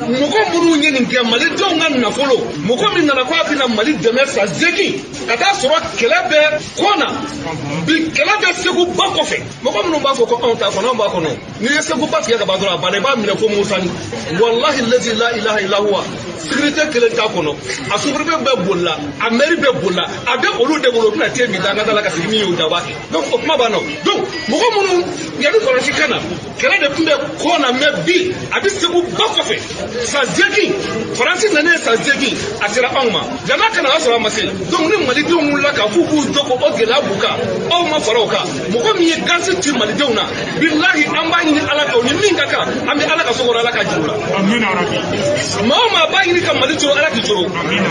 mɔgɔ minnu ye nin kɛ, malidenw ka nafolo, mɔgɔ min nana ko a bɛna Mali dɛmɛ san 8 ka taa sɔrɔ kɛlɛ bɛ kɔ na bi, kɛlɛ bɛ Segu ba kɔfɛ, mɔgɔ minnu b'a fɔ ko anw t'a kɔnɔ, anw b'a kɔnɔ. N'i ye Segu ba tigɛ ka ban dɔrɔn, a banna, i b'a minɛ ko Musani. Walahi lezi la ilaha illa huwa, sécurité kelen t'a kɔnɔ, a sous-préfet bɛɛ bolila, a maire bɛɛ bolila, a bɛ olu de bolo. U bɛna te min da an ka da la ka segin, min y'o da, o b'a kɛ. Donc o kuma b'a nɔ. Donc mɔgɔ minnu yanni Faransi ka na, kɛlɛ de tun bɛ kɔ na, mais bi a bɛ Segu ba kɔfɛ. San 8, Faransi nanen san 8, a sera anw ma. Jama kana o sɔrɔ a ma se. Donc ni malidenw wulila k'a f'u b'u jɔ ko o gɛlɛya b'u kan, aw ma fara o kan. Mɔgɔ min ye gazi ci malidenw na, bilahi, an b'a ɲini Ala fɛ, o ni min ka kan, an bɛ Ala ka so kɔnɔ, Ala ka juru la. Maa o maa b'a ɲini ka Mali coro, Ala k'i coro.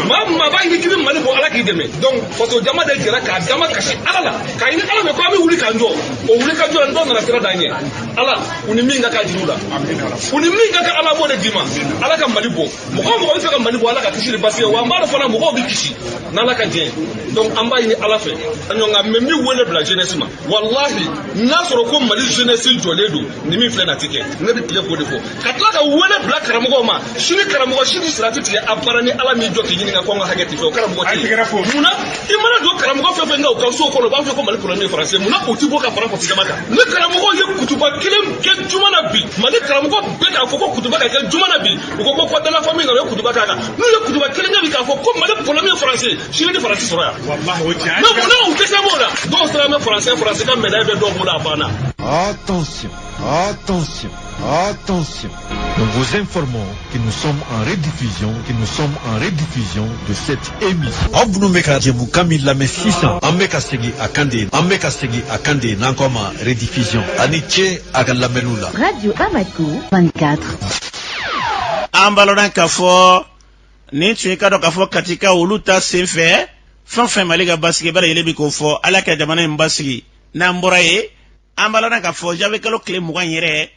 Maa o maa b'a ɲini k'i bɛ Mali bɔ, Ala k'i dɛmɛ. Donc faso jama de jɛra k'a dama kasi Ala la k'a ɲini Ala fɛ ko an bɛ wuli k'an jɔ. O wuli ka jɔ la, dɔw nana sira d'an ɲɛ. Ala, u ni min ka kan, juru la, u ni min ka kan, Ala b'o de d'i ma. Ala ka Mali bɔ. Mɔgɔ o mɔgɔ bɛ fɛ ka Mali bɔ, Ala ka kisi ni basi ye. Wa an b'a dɔn fana mɔgɔw bɛ kisi n'Ala ka jɛ. Donc an b'a ɲini Ala fɛ nka mɛ n bɛ wele bila jeunesse ma. Walahi, n'a sɔrɔ ko Mali jeunesse jɔlen don, ni min filɛ nin, a tɛ kɛ. Ne bɛ tile k'o de fɔ ka tila ka wele bila karamɔgɔw ma. Sini karamɔgɔ si ni sira tɛ tigɛ a baara ni Ala m'i jɔ k'i ɲininka ko an ka hakɛ tɛ fɛ o karamɔgɔ tɛ yen. Munna i mana don karamɔgɔ fɛn fɛn kan u ka so kɔnɔ, u b'a fɔ ko Mali problème ye français? Munna u ti bɔ ka fara faso jama kan? Ni karamɔgɔw ye kutuba kelen kɛ juma na bi, Mali karamɔgɔ bɛɛ k'a fɔ ko kutuba ka kɛ juma na bi, u ko ko Code de la famille nana, u ye kutuba k'a kan. N'u ye kutuba kelen kɛ bi k'a fɔ ko Mali problème ye français, sini ni Faransi sɔrɔ yan. Mais munna u tɛ se b'o la? Dɔw sera bɛ français, français ka médaille bɛ dɔw bolo, a banna. Attention, attention, attention. Nous vous informons que nous sommes en rediffusion, que nous sommes en rediffusion de cette émission. Aw minnu bɛ ka jɛmukan min lamɛn sisan, an bɛ ka segin a kan de, an bɛ ka segin a kan de, n'an ko a ma rediffusion. A ni ce a ka lamɛnniw la. Radio Bamako 24. An b'a lɔn k'a fɔ nin tun ye ka dɔn k'a fɔ Katika olu ta sen fɛ, fɛn fɛn Mali ka basigi bɛɛ lajɛlen bi k'o fɔ, Ala ka jamana in basigi. N'an bɔra yen, an b'a lɔn k'a fɔ janvier kalo tile 20 yɛrɛ,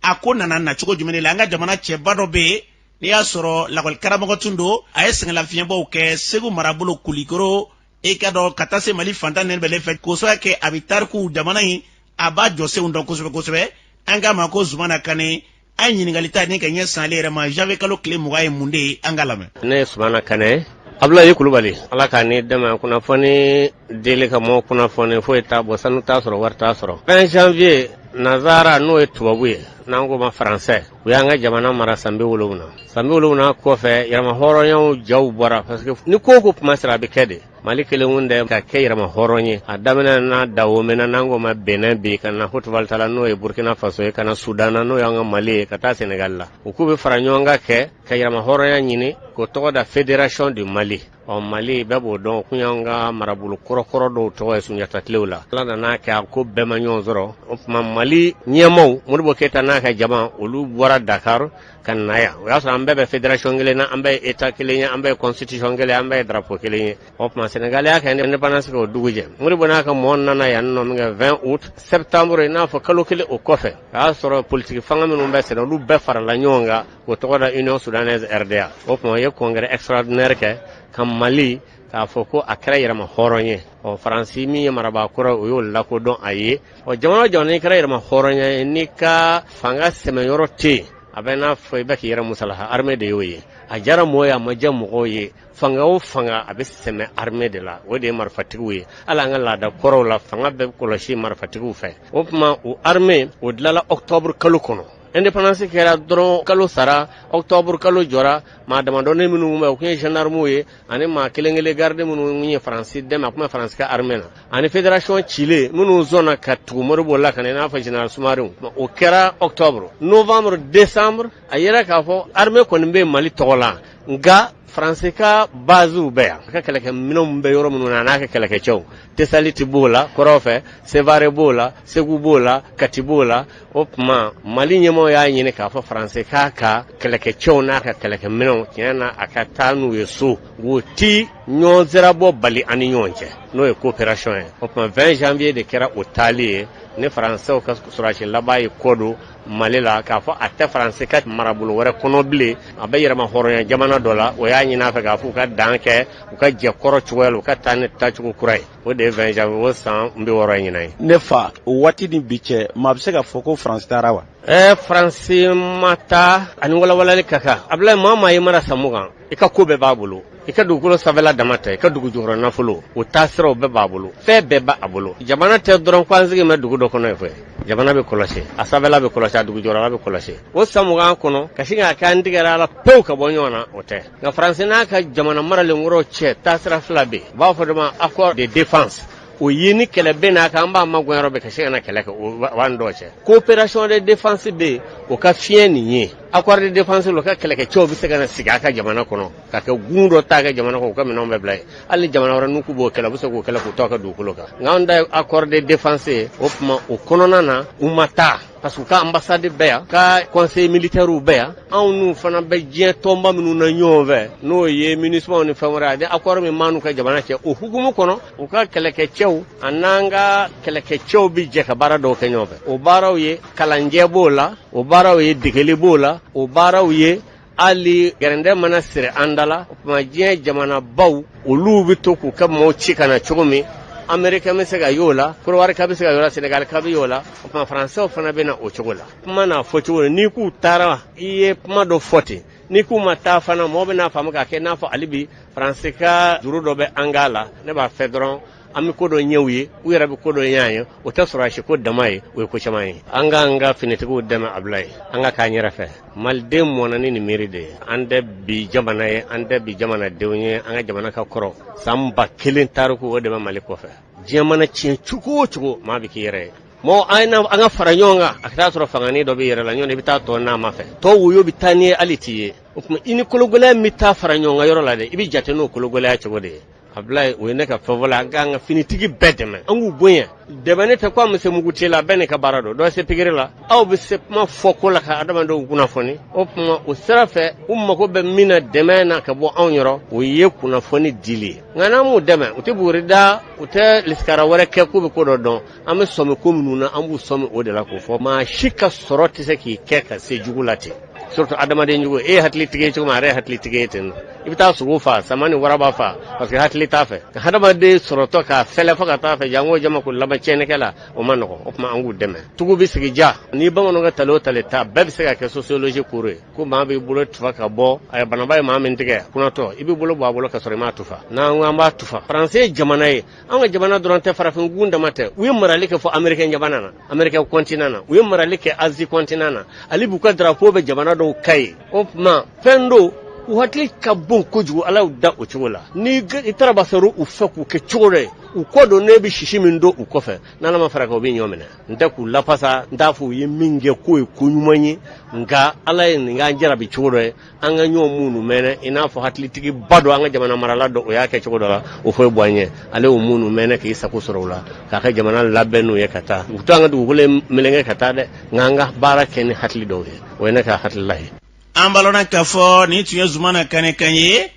a ko nana na cogo jumɛn de la? An ka jamana cɛba dɔ bɛ yen, n'i y'a sɔrɔ lakɔli karamɔgɔ tun don, a ye sɛgɛnlafiɲɛbɔw kɛ Segu marabolo Kulikoro, e ka dɔn ka taa se Mali fantan nɛni bɛɛ fɛ, k'o sababu kɛ a bɛ tariku jamana in, a b'a jɔsenw dɔn kosɛbɛ kosɛbɛ. An k'a ma ko Zumana Kane. An ye ɲininkali ta ni ka ɲɛ san ale yɛrɛ ma, janvier kalo tile 20 ye mun de ye? An ka lamɛn. Ne ye Sumana Kanɛ Abulayi Kulubali. Ala k'a ni dɛmɛ. Kunnafoni deli ka mɔ kunnafoni foyi t'a bɔ, sanu t'a sɔrɔ, wari t'a sɔrɔ. 20 janvier, nazara, n'o ye tubabu ye, n'an ko ma faransɛ, u y'an ka jamana mara san 70. San 70 kɔfɛ, yɛrɛma hɔrɔnyaw jaw bɔra, parce que ni ko ko kuma sera, a bɛ kɛ de. Mali kelen kun tɛ ka kɛ yɛrɛma hɔrɔn ye. A daminɛ na Dahomey na, n'an ko ma Benin bi, ka na Haute-Volta la, n'o ye Burkina Faso ye, ka na Sudan na, n'o y'an ka Mali ye, ka taa Senegal la. U k'u bɛ fara ɲɔgɔn kan kɛ ka yɛrɛma hɔrɔnya ɲini, k'o tɔgɔ da Fédération du Mali. Ɔ Mali bɛɛ b'o dɔn, o kun y'an ka marabolo kɔrɔkɔrɔ dɔw tɔgɔ ye Sunjata tilew la. Ala nana kɛ a ko bɛɛ ma ɲɔgɔn sɔrɔ. O tuma Mali ɲɛmaaw, Modibo Keyita n'a ka jama, olu bɔra Dakar ka na yan. O y'a sɔrɔ an bɛɛ bɛ fédération kelen na, an bɛɛ ye état kelen ye, an bɛɛ ye constitution kelen ye, an bɛɛ ye drapeau kelen ye. O tuma Sénégal y'a kɛ indépendance kɛ o dugujɛ. Modibo n'a ka mɔɔ nana yan nɔ min kɛ 20 août, septembre, i n'a fɔ kalo kelen o kɔfɛ, o y'a sɔrɔ politiki fanga minnu bɛ senna, olu bɛɛ farala ɲɔgɔn kan k'o tɔgɔ da Union Soudanaise RDA. O tuma u ye congrès extraordinaire kɛ ka Mali k'a fɔ ko a kɛra yɛrɛma hɔrɔn ye. Ɔ Faransi min ye marabaa kɔrɔ, o y'o lakodɔn a ye. Ɔ jamana o jamana n'i kɛra yɛrɛma hɔrɔn ye, n'i ka fanga sɛmɛyɔrɔ tɛ yen, a bɛ n'a fɔ i bɛ k'i yɛrɛ musalaha. Armée de y'o ye. A diyara mɔgɔw ye, a ma diya mɔgɔw ye, fanga o fanga a bɛ sɛmɛ armée de la. O de ye marifatigiw ye. Hali an ka laada kɔrɔw la, fanga bɛ kɔlɔsi marifatigiw fɛ. O tuma o armée o dilanla octobre kalo kɔnɔ. Indépendance kɛra dɔrɔn, kalo sara, octobre kalo jɔra. Maa damadɔnin minnu bɛ, o tun ye gendarmew ye ani maa kelen kelen garde minnu ye Faransi dɛmɛ, a tun bɛ Faransi ka armée na, ani fédération cilen minnu sɔnna ka tugu Modibo la ka na, i n'a fɔ général Sumare. O kɛra octobre, novembre, décembre, a yera k'a fɔ armée kɔni bɛ Mali tɔgɔ la, nka Faransi ka basew bɛ yan, a ka kɛlɛkɛminɛnw bɛ yɔrɔ minnu na, a n'a ka kɛlɛkɛcɛw. Tesaliti b'o la kɔrɔn fɛ, Sevare b'o la, Segu b'o la, Kati b'o la. O tuma Mali ɲɛmaaw y'a ɲini k'a fɔ Faransi k'a ka kɛlɛkɛcɛw n'a ka kɛlɛkɛminɛnw, tiɲɛ na, a ka taa n'u ye so. O ti ɲɔgɔn sirabɔ bali an ni ɲɔgɔn cɛ, n'o ye coopération ye. O tuma 20 janvier de kɛra o taali ye ni Faransɛw ka sɔrɔdasi laban ye kɔ don Mali la, k'a fɔ a tɛ Faransi ka marabolo wɛrɛ kɔnɔ bilen, a bɛ yɛrɛma hɔrɔnya jamana dɔ la. O y'a ɲini a fɛ k'a fɔ u ka dan kɛ u ka jɛ kɔrɔ cogoya la, u ka taa ni taacogo kura ye. O de ye 20 janvier o san 60 ɲinan ye. Ne fa, o waati ni bi cɛ, maa bɛ se k'a fɔ ko Faransi taara wa? Faransi ma taa, ani walawalali ka kan. Abulayi, maa o maa y'i mara san 20, i ka ko bɛɛ b'a bolo. I ka dugukolo sanfɛla dama tɛ, i ka dugu jukɔrɔ nafolo, o taasiraw bɛɛ b'a bolo, fɛn bɛɛ b'a bolo. Jamana tɛ dɔrɔn ko an sigi bɛ dugu dɔ kɔnɔ yen koyi. Jamana bɛ kɔlɔsi, a sanfɛla bɛ kɔlɔsi, a dugu jukɔrɔla bɛ kɔlɔsi. O san 20 kɔnɔ, ka sin k'a kɛ an tigɛra a la pewu ka bɔ ɲɔgɔn na, o tɛ. Nka Faransi n'a ka jamana maralen kɔrɔw cɛ, taasira fila bɛ yen, u b'a fɔ dɔ ma accord de défense. O ye ni kɛlɛ bɛ n'a kan, an b'a magɛn yɔrɔ bɛɛ ka se ka na kɛlɛ kɛ, o b'an dɔw cɛ. Coopération de défense bɛ yen, o ka fiɲɛ nin ye. Accord de défense la, o ka kɛlɛkɛcɛw bɛ se ka na sigi a ka jamana kɔnɔ, ka kɛ gun dɔ ta a ka jamana kɔnɔ, u ka minɛnw bɛɛ bila yen. Hali ni jamana wɛrɛ n'u k'u b'o kɛlɛ, u bɛ se k'o kɛlɛ k'u to a ka dugukolo kan. Nka anw ta ye accord de défense ye. O tuma o kɔnɔna na, u ma taa, parce que u ka ambassade bɛ yan, ka conseil militaire bɛ yan. Anw n'u fana bɛ diɲɛ tɔnba minnu na ɲɔgɔn fɛ, n'o ye MINUSMA ni fɛn wɛrɛ, ani accord min b'an n'u ka jamana cɛ, o hukumu kɔnɔ, u ka kɛlɛkɛcɛw an'an ka kɛlɛkɛcɛw bɛ jɛ ka baara dɔw kɛ ɲɔgɔn fɛ. O baaraw ye kalanjɛ b'o la, o baaraw ye degeli b'o la, o baaraw ye hali gɛrɛndɛ mana siri an da la. O tuma diɲɛ jamanabaw, olu bɛ to k'u ka maaw ci ka na cogo min, Amerika bɛ se ka y'o la, Kɔdiwarika bɛ se ka y'o la, Senegalika bɛ y'o la. O tuma Faransɛw fana bɛ na o cogo la. Kuma n'a fɔcogo la, n'i k'u taara, i ye kuma dɔ fɔ ten. N'i k'u ma taa fana, mɔgɔ bɛ n'a faamu k'a kɛ n'a fɔ hali bi Faransi ka juru dɔ bɛ an kan la. Ne b'a fɛ dɔrɔn an bɛ ko dɔ ɲɛ u ye, u yɛrɛ bɛ ko dɔ ɲɛ an ye. O tɛ sɔrɔdasi ko dama ye, o ye ko caman ye. An k'an ka finitigiw dɛmɛ, Abulayi, an ka k'an yɛrɛ fɛ. Maliden mɔnna ni nin miiri de ye. An tɛ bi jamana ye, an tɛ bi jamanadenw ye. An ka jamana ka kɔrɔ san 1000 tariku, o de bɛ Mali kɔfɛ. Diɲɛ mana tiɲɛ cogo o cogo, maa bɛ k'i yɛrɛ ye. Mɔgɔ an ka fara ɲɔgɔn kan, a ka taa sɔrɔ fanganin dɔ b'i yɛrɛ la ɲɔgɔn, i bɛ taa tɔ n'a ma fɛ tɔ woyo bɛ taa n'i ye, hali t'i ye. O tuma i ni kologɛlɛya min bɛ taa fara ɲɔgɔn kan yɔrɔ la dɛ, i bɛ jate n'o kologɛlɛya cogo de ye. Abulayi, o ye ne ka fɛn fɔlɔ. An k'an ka finitigi bɛɛ dɛmɛ, an k'u bonya. Dɛmɛni tɛ ko an bɛ se mugu ci la, bɛɛ n'i ka baara don. Dɔ se pikiri la, aw bɛ se kuma fɔko la ka adamadenw kunnafoni. O tuma o sira fɛ, u mago bɛ min na dɛmɛ na ka bɔ anw yɔrɔ, o ye kunnafoni dili ye. Nka n'an m'u dɛmɛ, u tɛ buguri da, u tɛ lisikara wɛrɛ kɛ k'u bɛ ko dɔ dɔn. An bɛ sɔmi ko minnu na, an b'u sɔmi o de la k'o fɔ. Maa si ka sɔrɔ tɛ se k'i kɛ ka se jugu la ten, surtout adamaden jugu. E ye hakilitigi ye cogo min, a yɛrɛ ye hakilitigi ye ten. I bɛ taa sogo faa, sama ni waraba faa, parce que hakili t'a fɛ. Ka hadamaden sɔrɔtɔ k'a fɛlɛ fo ka taa fɛ, janko jama ko laban tiɲɛnikɛ la, o ma nɔgɔn. O tuma an k'u dɛmɛ. Tugu bɛ sigi ja ni bamananw ka tale o tale ta bɛɛ bɛ se ka kɛ sociologie cours ye, ko maa b'i bolo tufa ka bɔ a banaba ye maa min tigɛ kunatɔ, i b'i bolo bɔ a bolo ka sɔrɔ i m'a tufa. N'an ko an b'a tufa, Faransi ye jamana ye, an ka jamana dɔrɔn tɛ, farafin gun dama tɛ. U ye marali kɛ fo Amerikɛn jamana na, Amerikɛn continent na, u ye marali kɛ Asie continent na. Hali b'u ka drapeau bɛ jamana dɔw ka ye. O tuma fɛn don U hakili ka bon kojugu, Ala y'u da o cogo la. Ni i taara basɔrɔ u fɛ k'u kɛ cogo dɔ ye, u kɔ don, ne bɛ sisi min don u kɔfɛ, n'Ala ma fara kan, u bɛ ɲɔ minɛ. N tɛ k'u lafasa, n t'a fɔ u ye min kɛ k'o ye ko ɲuman ye, nka Ala ye nin k'an jarabi cogo dɔ ye, an ka ɲɔgɔn minnu mɛnɛ, i n'a fɔ hakilitigiba dɔ, an ka jamana marala dɔ, o y'a kɛ cogo dɔ la, o foyi bɔ an ye. Ale y'o minnu mɛnɛ k'i sago sɔrɔ u la, k'a ka jamana labɛn n'u ye ka taa. U to an ka dugukolo meleke ka taa dɛ, nka an ka baara kɛ ni hakili dɔw ye, o ye ne ka hakilila ye. An b'a lɔn k'a fɔ nin tun ye Zumana Kane kan ye.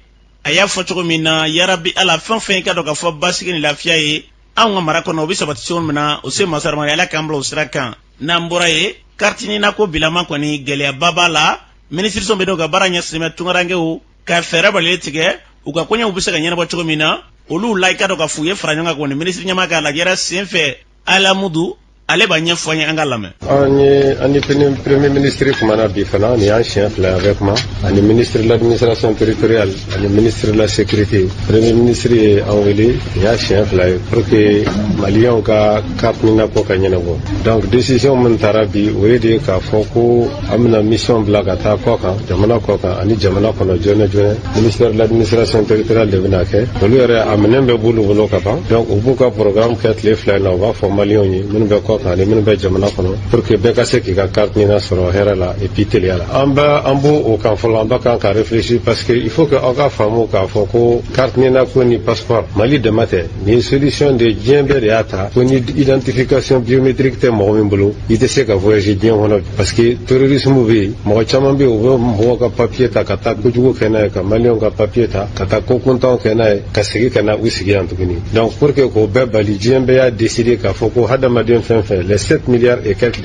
A y'a fɔ cogo min na, yarabi Ala, fɛn fɛn i ka dɔn k'a fɔ basigi ni lafiya ye anw ka mara kɔnɔ, o bɛ sabati cogo min na, o se masa Ramani, Ala k'an bila o sira kan. N'an bɔra yen, carte NINA ko bilama kɔni, gɛlɛyaba b'a la. Minisiriso bɛ dɔw ka baara ɲɛsinnen bɛ tunkarankew ka fɛɛrɛ balilen tigɛ u ka koɲɛw bɛ se ka ɲɛnabɔ cogo min na, olu la i ka dɔn k'a fɔ u ye fara ɲɔgɔn kan kɔni. Minisiri ɲɛmaa ka lajɛrɛ senfɛ, Alamudu, ale b'a ɲɛfɔ an ye, an ka lamɛn. An ye an ni premier ministre kumana bi fana, nin y'an siɲɛ fila an bɛ kuma, ani ministre de l'administration territoriale ani ministre de la sécurité. Premier ministre ye an wele, nin y'a siɲɛ fila ye, pour que maliyɛnw ka carte NINA ko ka ɲɛnabɔ. Donc décision min tara bi, o ye de k'a fɔ ko an bɛna mission bila ka taa kɔ kan, jamana kɔ kan ani jamana kɔnɔ joona joona. Ministère de l'administration territoriale de bɛna kɛ. Olu yɛrɛ, a minɛn bɛɛ b'olu bolo ka ban. Donc u b'u ka programme kɛ tile 2 in na, u b'a fɔ maliyɛnw ye minnu bɛ kɔ kan ani minnu bɛ jamana kɔnɔ, pour que bɛɛ ka se k'i ka carte NINA sɔrɔ hɛrɛ la et puis teliya la. An bɛ an b'o o kan fɔlɔ, an bɛ kan ka réfléchir, parce que il faut que aw ka faamu k'a fɔ ko carte NINA ko ni passeport, Mali dama tɛ. Nin ye solution de, diɲɛ bɛɛ de y'a ta ko ni identification biométrique tɛ mɔgɔ min bolo, i tɛ se ka voyager diɲɛ kɔnɔ, parce que terrorisme bɛ yen. Mɔgɔ caman bɛ yen, u bɛ mɔgɔw ka papier ta ka taa kojugu kɛ n'a ye, ka maliyɛnw ka papier ta ka taa ko kuntanw kɛ n'a ye, ka segin ka na u sigi yan tuguni. Donc pour que k'o bɛɛ bali, diɲɛ bɛɛ y'a décider k'a fɔ ko hadamaden fɛn fɛn, les 7 milliards et quelques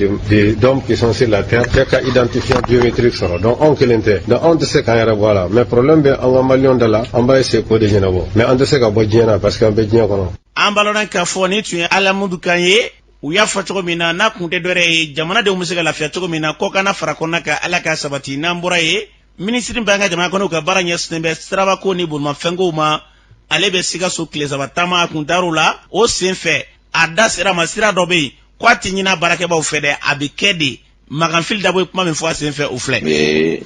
d'hommes qui sont sur la terre, bɛɛ ka identifiant biométrique sɔrɔ. Donc anw kelen tɛ, donc anw tɛ se k'an yɛrɛ bɔ a la, mais problème bɛ an ka maliyɛnw da la, an b'a essayer k'o de ɲɛnabɔ, mais an tɛ se ka bɔ diɲɛ na parce que an bɛ diɲɛ kɔnɔ. An b'a lɔn k'a fɔ nin tun ye Alamudu kan ye. U y'a fɔ cogo min na, n'a kun tɛ dɔwɛrɛ ye, jamanadenw bɛ se ka lafiya cogo min na, kɔkanna fara kɔnɔna kan, Ala ka sabati. N'an bɔra yen, minisiri b'an ka jamana kɔnɔ, u ka baara ɲɛsinnen bɛ sirabako ni bolimafɛnkow ma, ale bɛ Sikaso tile 3 taama, a kun taar'o la. O sen fɛ, a da sera ma, sira dɔ bɛ yen ko a tɛ ɲini baarakɛbaw fɛ dɛ, a bɛ kɛ de. Makan Fili Dabo ye kuma min fɔ a sen fɛ, o filɛ.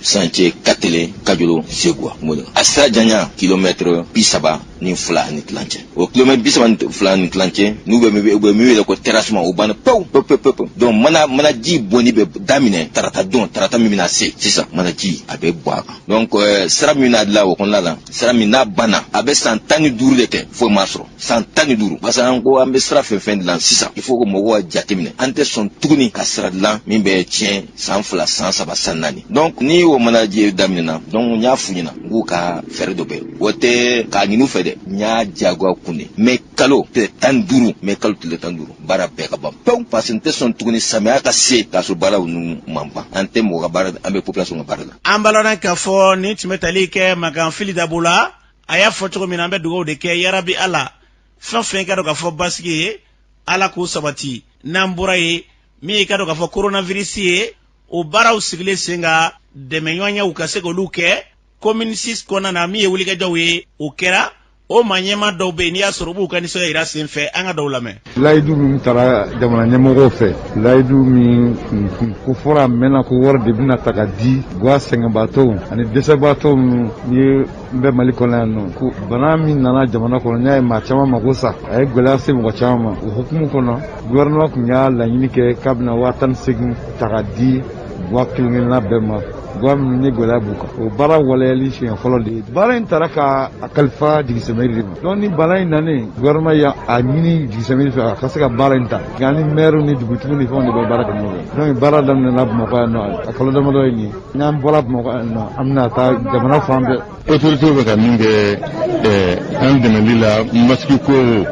Chantier Katele Kajolo Segua, a sira janya kilomètre 32.5. O kilomètre 32.5, n'u bɛ u bɛ min wele ko terrassement, o banna pewu pewu pewu pewu. Donc mana ji bɔnni bɛ daminɛ tarata don, tarata min bɛna se sisan, mana ji a bɛ bɔ a kan. Donc sira min bɛna dilan o kɔnɔna la, sira min n'a banna, a bɛ san 15 de kɛ foyi m'a sɔrɔ, san 15, parce que an ko an bɛ sira fɛn fɛn dilan sisan, il faut que mɔgɔw ka jateminɛ, an tɛ sɔn tuguni ka sira dilan min bɛ tiɲɛ san 2, san 3, san 4. Donc ni o mana ji daminɛna, donc n y'a f'u ɲɛna n k'u ka fɛɛrɛ dɔ bɛ, o tɛ k'a ɲini u fɛ dɛ, n y'a diyagoya kun de. Mais kalo tile 15, mais kalo tile 15, baara bɛɛ ka ban pewu, parce que n tɛ sɔn tuguni samiya ka se k'a sɔrɔ baaraw ninnu man ban. An tɛ mɔgɔ ka baara, an bɛ population ka baara la. An b'a lɔn k'a fɔ nin tun bɛ tali kɛ Makan Fili Dabo la. A y'a fɔ cogo min na, an bɛ dugawu de kɛ, yarabi Ala, fɛn fɛn ka dɔn k'a fɔ basigi ye, Ala k'o sabati. N'an bɔra yen, min ye ka dɔn k'a fɔ coronavirus ye, o baaraw sigilen sen ka dɛmɛɲɔgɔnyaw ka se k'olu kɛ commune 6 kɔnɔna na, min ye wulikajɔw ye, o kɛra. O maa ɲɛmaa dɔw bɛ yen, n'i y'a sɔrɔ u b'u ka nisɔndiya yira sen fɛ, an ka dɔw lamɛn. Layidu min taara jamana ɲɛmɔgɔw fɛ, layidu min kun ko fɔra a mɛnna ko wari de bɛna ta ka di guwa sɛgɛnbaatɔw ani dɛsɛbaatɔw minnu ni n bɛ Mali kɔnɔ yan nɔ, ko bana min nana jamana kɔnɔ, n'i y'a ye maa caman mako sa, a ye gɛlɛya se mɔgɔ caman ma. O hukumu kɔnɔ, gouvernement tun y'a laɲini kɛ k'a bɛna 18 000 ta ka di guwa kelen kelenna bɛɛ ma, guwa minnu ni gɛlɛya b'u kan. O baara waleyali siɲɛ fɔlɔ de ye. Baara in taara ka a kalifa jigisɛmɛri de ma. Donc ni bana in nanen, gouvernement y'a ɲini jigisɛmɛri fɛ a ka se ka baara in ta, nka ni maire ni dugutigi ni fɛnw de bɛ baara kɛ ɲɔgɔn fɛ. Donc baara daminɛna Bamakɔ yan nɔ, a kalo damadɔ ye nin ye. N'an bɔra Bamakɔ yan nɔ, an bɛna taa jamana fan bɛɛ. Autorité bɛ ka min kɛ an dɛmɛli la, masque ko o,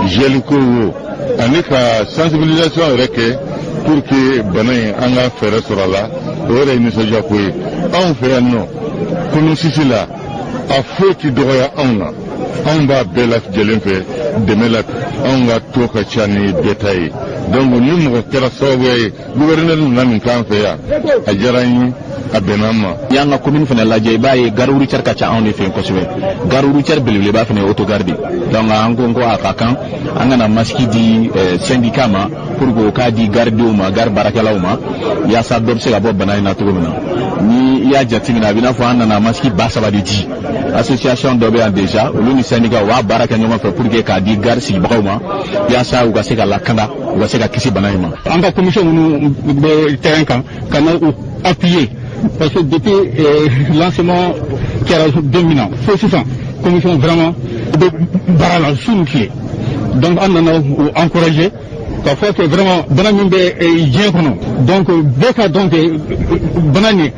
gel ko o, ani ka sensibilisation yɛrɛ kɛ pour que bana in an ka fɛɛrɛ sɔrɔ a la, o yɛrɛ ye nisɔndiya ko ye anw fɛ yan nɔ commune 6 la. A foyi ti dɔgɔya anw na, anw b'a bɛɛ lajɛlen fɛ dɛmɛ la. Anw ka to ka ca ni bɛɛ ta ye. Donc ni mɔgɔ kɛra sababuya ye, gouverneur nana nin k'an fɛ yan, a diyara an ye, a bɛnna an ma. N'i y'an ka commune fana lajɛ, i b'a ye gare routière ka ca anw de fɛ yen kosɛbɛ. Gare routière belebeleba fana ye autogare de. Donc an ko a ka kan an kana masque di syndicat ma pour que o k'a di garidenw ma, gare baarakɛlaw ma, yaasa dɔ bɛ se ka bɔ bana in na cogo min na. Ni i y'a jateminɛ, a bɛ n'a fɔ an nana masiki 3000 de di. Association dɔ bɛ yan déjà, olu ni syndicat u b'a baara kɛ ɲɔgɔn fɛ pour que k'a di gare sigibagaw ma, yaasa u ka se ka lakanda, u ka se ka kisi bana in ma. An ka commission minnu bɛ terrain kan, ka na u appuyer, parce que depuis lancement kɛra don min na fo sisan, commission vraiment bɛ baara la su ni tile. Donc an nana u encourager k'a fɔ que vraiment bana min bɛ diɲɛ kɔnɔ, donc bɛɛ ka dɔn que bana nin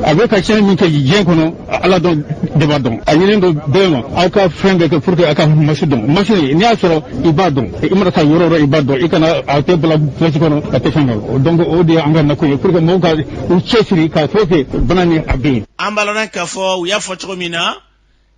a bɛ ka tiɲɛni min kɛ diɲɛ kɔnɔ, Ala dɔn de b'a dɔn. A ɲininen don bɛɛ ma, aw ka fɛn bɛɛ kɛ pour que a ka masque don. Masque n'i y'a sɔrɔ, i b'a dɔn, i mana taa yɔrɔ o yɔrɔ, i b'a dɔn, i kana a tɛ bila poche kɔnɔ, a tɛ fɛn kɛ. Donc o de ye an ka nakun ye, pour que mɔgɔw ka u cɛsiri k'a fɔ que bana nin a bɛ yen. An b'a lɔn k'a fɔ u y'a fɔ cogo min na,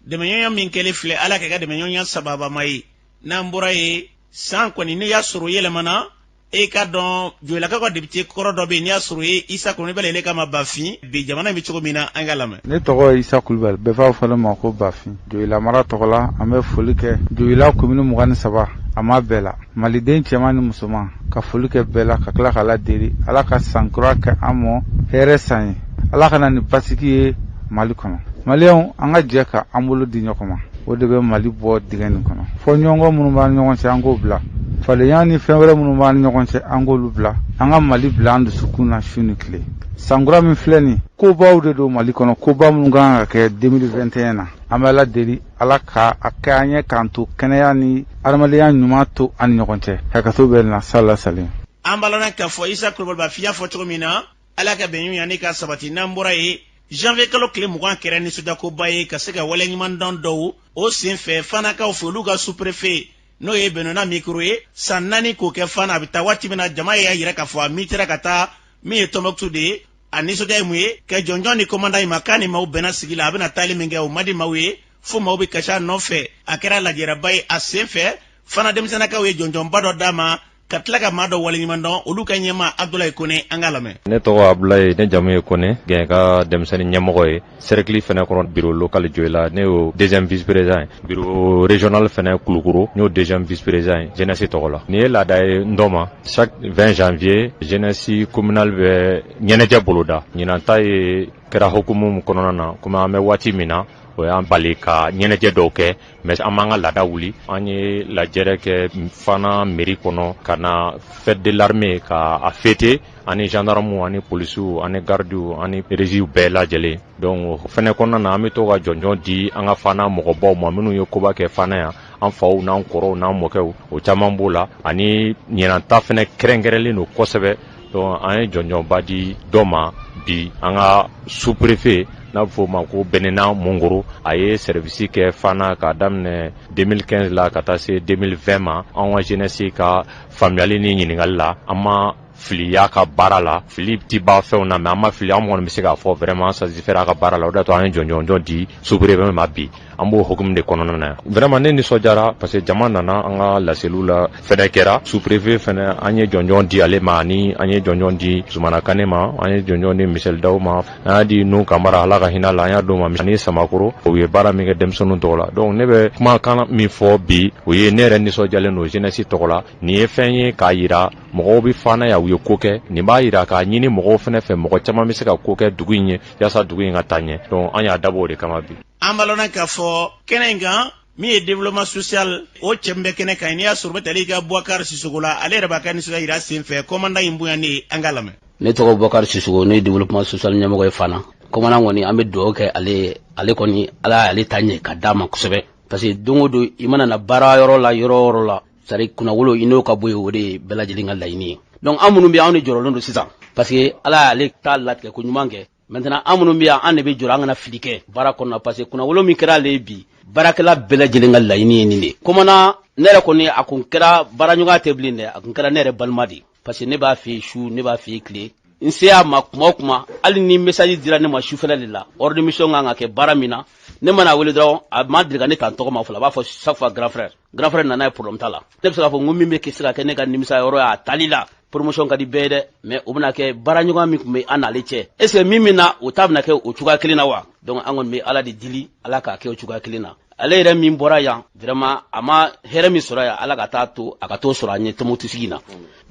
dɛmɛɲɔgɔnya min kɛlen filɛ, Ala k'a kɛ dɛmɛɲɔgɔnya sababama ye. N'an bɔra yen, san kɔni n'i y'a sɔrɔ yɛlɛmana, e ka dɔn Joyilakaw ka député kɔrɔ dɔ bɛ yen, n'i y'a sɔrɔ ye Isa Kulubali, ale kama Bafin. Bi jamana in bɛ cogo min na, an ka lamɛn. Ne tɔgɔ ye Isa Kulubali, bɛɛ b'a fɔ ne ma ko Bafin. Joyila mara tɔgɔ la, an bɛ foli kɛ Joyila komini 23 a ma bɛɛ la, maliden cɛman ni musoman, ka foli kɛ bɛɛ la, ka tila k'Ala deli, Ala ka sankura kɛ an mɔ hɛrɛ san ye, Ala ka na ni basigi ye Mali kɔnɔ. Maliyɛnw, an ka jɛ ka an bolo di ɲɔgɔn ma, o de bɛ Mali bɔ dingɛ nin kɔnɔ. Fɔ ɲɔgɔn minnu b'an ni ɲɔgɔn cɛ, an k'o bila. Fadenya ni fɛn wɛrɛ minnu b'an ni ɲɔgɔn cɛ, an k'olu bila. An ka Mali bila an dusukun na su ni tile. Sankura min filɛ nin, kobaw de don Mali kɔnɔ, koba minnu kan ka kɛ 2021 na. An bɛ Ala deli, Ala ka a kɛ an ye k'an to kɛnɛya ni adamadenya ɲuman to an ni ɲɔgɔn cɛ. Hakɛto bɛ na sala salen. An b'a lɔn k'a fɔ Isa Kulubali Bafin y'a fɔ cogo min na, Ala ka bɛnɲɔgɔnya ni ka sabati. N'an bɔra yen, janvier kalo tile 20 kɛra nisɔndiyakoba ye ka se ka wale ɲuman dɔn dɔw o sen fɛ Fanakaw fɛ. Olu ka sous-préfet, n'o ye Bɛnna Mikoro ye, san 4 k'o kɛ Fana. A bɛ taa waati min na, jama y'a yira k'a fɔ a mitira ka taa min ye Tɔnbɔkutu de ye. A nisɔndiya ye mun ye ka jɔnjɔn ni commandant in ma, k'a ni maaw bɛnna sigi la, a bɛna taali min kɛ, o man di maaw ye, fo maaw bɛ kasi a nɔfɛ. A kɛra lajɛraba ye a sen fɛ. Fana denmisɛnnakaw ye jɔnjɔnba dɔ d'a ma, ka tila ka maa dɔ waleɲuman dɔn, olu ka ɲɛmaa Abdulayi Kone. An k'a lamɛn. Ne tɔgɔ Abdulayi, ne jamu ye Kone, Gɛɲɛka denmisɛnnin ɲɛmɔgɔ ye cercle fɛnɛ kɔnɔ, bureau local Joyila, ne y'o deuxième vice président ye, bureau régional fɛnɛ Kulukoro, n y'o deuxième vice président ye jeunesse tɔgɔ la. Nin ye laada ye n dɔ ma, chaque 20 janvier, jeunesse communale bɛ ɲɛnajɛ boloda. Ɲinan ta ye kɛra hukumu min kɔnɔna na, komi an bɛ waati min na, o y'an bali ka ɲɛnajɛ dɔw kɛ, mais an b'an ka laada wuli. An ye lajɛrɛ kɛ Fana mairie kɔnɔ ka na fête de l'armée ka a fêter, ani gendarmew, ani polisiw, ani gardiw, ani régiw bɛɛ lajɛlen. Donc o fɛnɛ kɔnɔna na, an bɛ to ka jɔnjɔn di an ka Fana mɔgɔbaw ma minnu ye koba kɛ Fana yan, an faw n'an kɔrɔw n'an mɔkɛw, o caman b'o la. Ani ɲinan ta fɛnɛ kɛrɛnkɛrɛnlen don kosɛbɛ. Donc an ye jɔnjɔnba di dɔ ma bi, an ka sous-préfet n'a bɛ fɔ o ma ko Bɛnɛna Mongoro. A ye service kɛ Fana k'a daminɛ 2015 la ka taa se 2020 ma. An ka jeunesse ka faamuyali ni ɲininkali la, an ma fili y'a ka baara la. Fili ti ban fɛnw na, mais an ma fili, an kɔni bɛ se k'a fɔ vraiment satisfait a ka baara la. O de y'a to an ye jɔnjɔn di sous-préfet ma bi. An b'o hukumu de kɔnɔna na yan. Vraiment ne nisɔndiyara parce que jama nana an ka laseliw la fɛnɛ kɛra. Sous-préfet fɛnɛ, an ye jɔnjɔn di ale ma, ani an ye jɔnjɔn di Zumana Kane ma, an ye jɔnjɔn di Michel Daw ma, an y'a di Nu Kamara, Ala ka hinɛ la, an y'a d'o ma, ani Samakoro, u ye baara min kɛ denmisɛnninw tɔgɔ la. Donc ne bɛ kumakan min fɔ bi, o ye ne yɛrɛ nisɔndiyalen don jeunesse tɔgɔ la. Nin ye fɛn ye k'a yira mɔgɔw bɛ Fana yan, u ye ko kɛ. Nin b'a yira k'a ɲini mɔgɔw fɛnɛ fɛ, mɔgɔ caman bɛ se ka ko kɛ dugu in ye yaasa dugu in ka taa ɲɛ. Donc an y'a dabɔ o de kama bi. An b'a lɔn k'a fɔ kɛnɛ in kan, min ye développement social, o cɛ min bɛ kɛnɛ kan, n'i y'a sɔrɔ bɛ tali ka Boubacar Sissoko la, ale yɛrɛ b'a ka nisɔndiya yira sen fɛ commandant in bonyanen. An k'a lamɛn. Ne tɔgɔ Boubacar Sissoko, ne ye développement social ɲɛmɔgɔ ye Fana. Commandant kɔni, an bɛ dugawu kɛ ale ye. Ale kɔni, Ala y'ale ta ɲɛ ka d'a ma kosɛbɛ, parce que don o don i mana na baara yɔrɔ la, yɔrɔ o yɔrɔ la, c'est à dire kunnawolo i n'o ka bɔ yen, o de ye bɛɛ lajɛlen ka laɲini ye. Donc an minnu bɛ yan, anw de jɔrɔlen don sisan, parce que Ala y'ale ta latigɛ ko ɲuman kɛ. Maintenant an minnu bɛ yan, an de bɛ jɔrɔ an kana fili kɛ baara kɔnɔna, parce que kunnawolo min kɛra ale ye bi, baarakɛla bɛɛ lajɛlen ka laɲini ye nin de. Commandant ne yɛrɛ kɔni, a kun kɛra baaraɲɔgɔnya tɛ bilen dɛ, a kun kɛra ne yɛrɛ balima de ye, parce que ne b'a fɛ yen su, ne b'a fɛ yen tile, n se a ma kuma o kuma. Hali ni message dira ne ma sufɛla de la, ordre de mission kan ka kɛ baara min na, ne mana wele dɔrɔn, a ma deli ka ne ta n tɔgɔ ma fɔlɔ, a b'a fɔ chaque fois grand frère, grand frère nana ye, problème t'a la. Ne bɛ se k'a fɔ n ko min bɛ se ka kɛ ne ka nimisa yɔrɔ ye a tali la, promotion ka di bɛɛ ye dɛ, mais o bɛna kɛ baaraɲɔgɔn min tun bɛ an n'ale cɛ, est ce que min bɛ na, o ta bɛna kɛ o cogoya kelen na wa? Donc an kɔni bɛ Ala de dili, Ala k'a kɛ o cogoya kelen na. Ale yɛrɛ min bɔra yan, vraiment a ma hɛrɛ min sɔrɔ yan, Ala ka taa to a ka t'o sɔrɔ an ye Tɔnbukutu sigi na.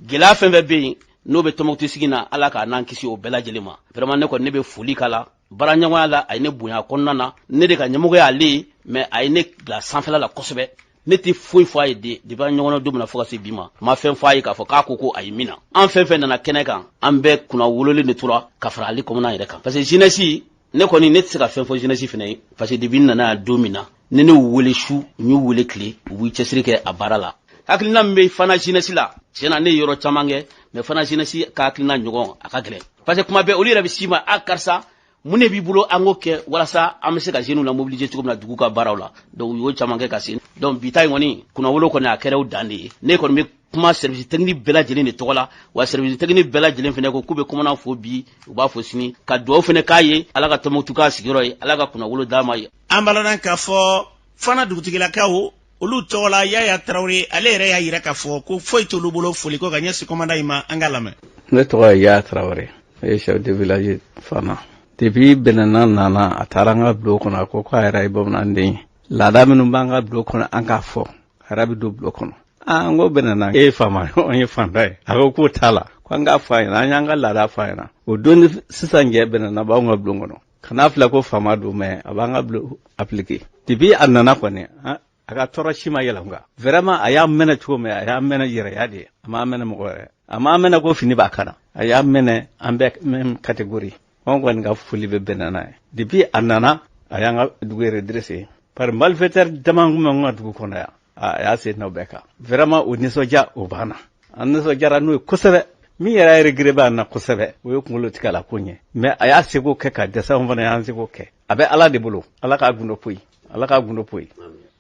Gɛlɛya fɛn fɛn bɛ yen. N'o bɛ Tɔnbukutu sigi na, Ala k'a n'an kisi o bɛɛ lajɛlen ma. Vraiment, ne kɔni, ne bɛ foli k'a la baaraɲɔgɔnya la. A ye ne bonya kɔnɔna na, ne de ka ɲɛmɔgɔ y'ale ye, mais a ye ne bila sanfɛla la kosɛbɛ. Ne tɛ foyi fɔ a ye de depuis an ɲɔgɔn na don min na fo ka se bi ma, n ma fɛn fɔ a ye k'a fɔ k'a ko ko a ye min na. An fɛn fɛn nana kɛnɛ kan, an bɛɛ kunna wololen de tora ka fara ale commandant yɛrɛ kan, parce que jeunesse, ne kɔni, ne tɛ se ka fɛn fɔ jeunesse fɛnɛ ye, parce que depuis n nana yan don min na, ni ne y'u wele su, n y'u wele tile, u b'u cɛsiri kɛ a baara la. Hakilina min bɛ fana jeunesse la, tiɲɛna, ne ye yɔrɔ caman kɛ, mais fana jeunesse ka hakilina ɲɔgɔn a ka gɛlɛn, parce que kuma bɛɛ olu yɛrɛ bɛ s'i ma: a karisa, mun de b'i bolo, an k'o kɛ walasa an bɛ se ka jeunes la mobiliser cogo min na dugu ka baaraw la. Donc u y'o caman kɛ ka se. Donc bi ta in kɔni, kunnawolo kɔni, a kɛra o dan de ye. Ne kɔni bɛ kuma service technique bɛɛ lajɛlen de tɔgɔ la, wa service technique bɛɛ lajɛlen fana ko k'u bɛ commandant fo bi, u b'a fo sini, ka dugawu fana k'a ye, Ala ka Tɔnbukutu k'a sigiyɔrɔ ye, Ala ka kunnawolo d'a ma ye. An b'a k'a fɔ fana dugutigilakaw olu tɔgɔ la, Yaya Tarawele, ale yɛrɛ y'a yira k'a fɔ ko foyi t'olu bolo foli ko ka ɲɛsin commandant in ma. An ka lamɛn. Ne tɔgɔ ye Yaya Tarawele, ne ye chef de village Fana. Depuis Bɛnɛna nana, a taara an ka bulon kɔnɔ, a ko k'a yɛrɛ ye bamananden ye, laada minnu b'an ka bulon kɔnɔ, an k'a fɔ, a yɛrɛ bɛ don bulon kɔnɔ. An ko Bɛnɛna, e ye faama ye, an ye fantan ye. A ko k'o t'a la, ko an k'a fɔ a ɲɛna, an y'an ka laada fɔ a ɲɛna. O don ni sisan cɛ, Bɛnɛna b'anw ka bulon kɔnɔ. Kan'a filɛ ko faama don, mais a b'an ka bulon appliquer. Depuis a nana kɔni, a ka tɔɔrɔ si ma yɛlɛn kan. Vraiment, a y'a mɛnɛ cogo min, a y'a mɛnɛ yɛrɛya de ye, a m'a mɛnɛ mɔgɔ wɛrɛ, a m'a mɛnɛ ko fini b'a kana, a y'a mɛnɛ an bɛɛ même catégorie. Anw kɔni ka foli bɛ Bɛnɛna ye. Depuis a nana, a y'an ka dugu redressé par malfaiteur dama kun bɛ an ka dugu kɔnɔ yan, a y'a sen n'o bɛɛ kan. Vraiment, o nisɔndiya o banna, an nisɔndiyara n'o ye kosɛbɛ. Min yɛrɛ regret b'a na kosɛbɛ, o ye kunkolo tigɛ la ko ɲɛ, mais a y'a seko kɛ ka dɛsɛ, anw fana y'an seko kɛ. A bɛ Ala de bolo, Ala k'a gundo poyi, Ala k'a gundo poyi.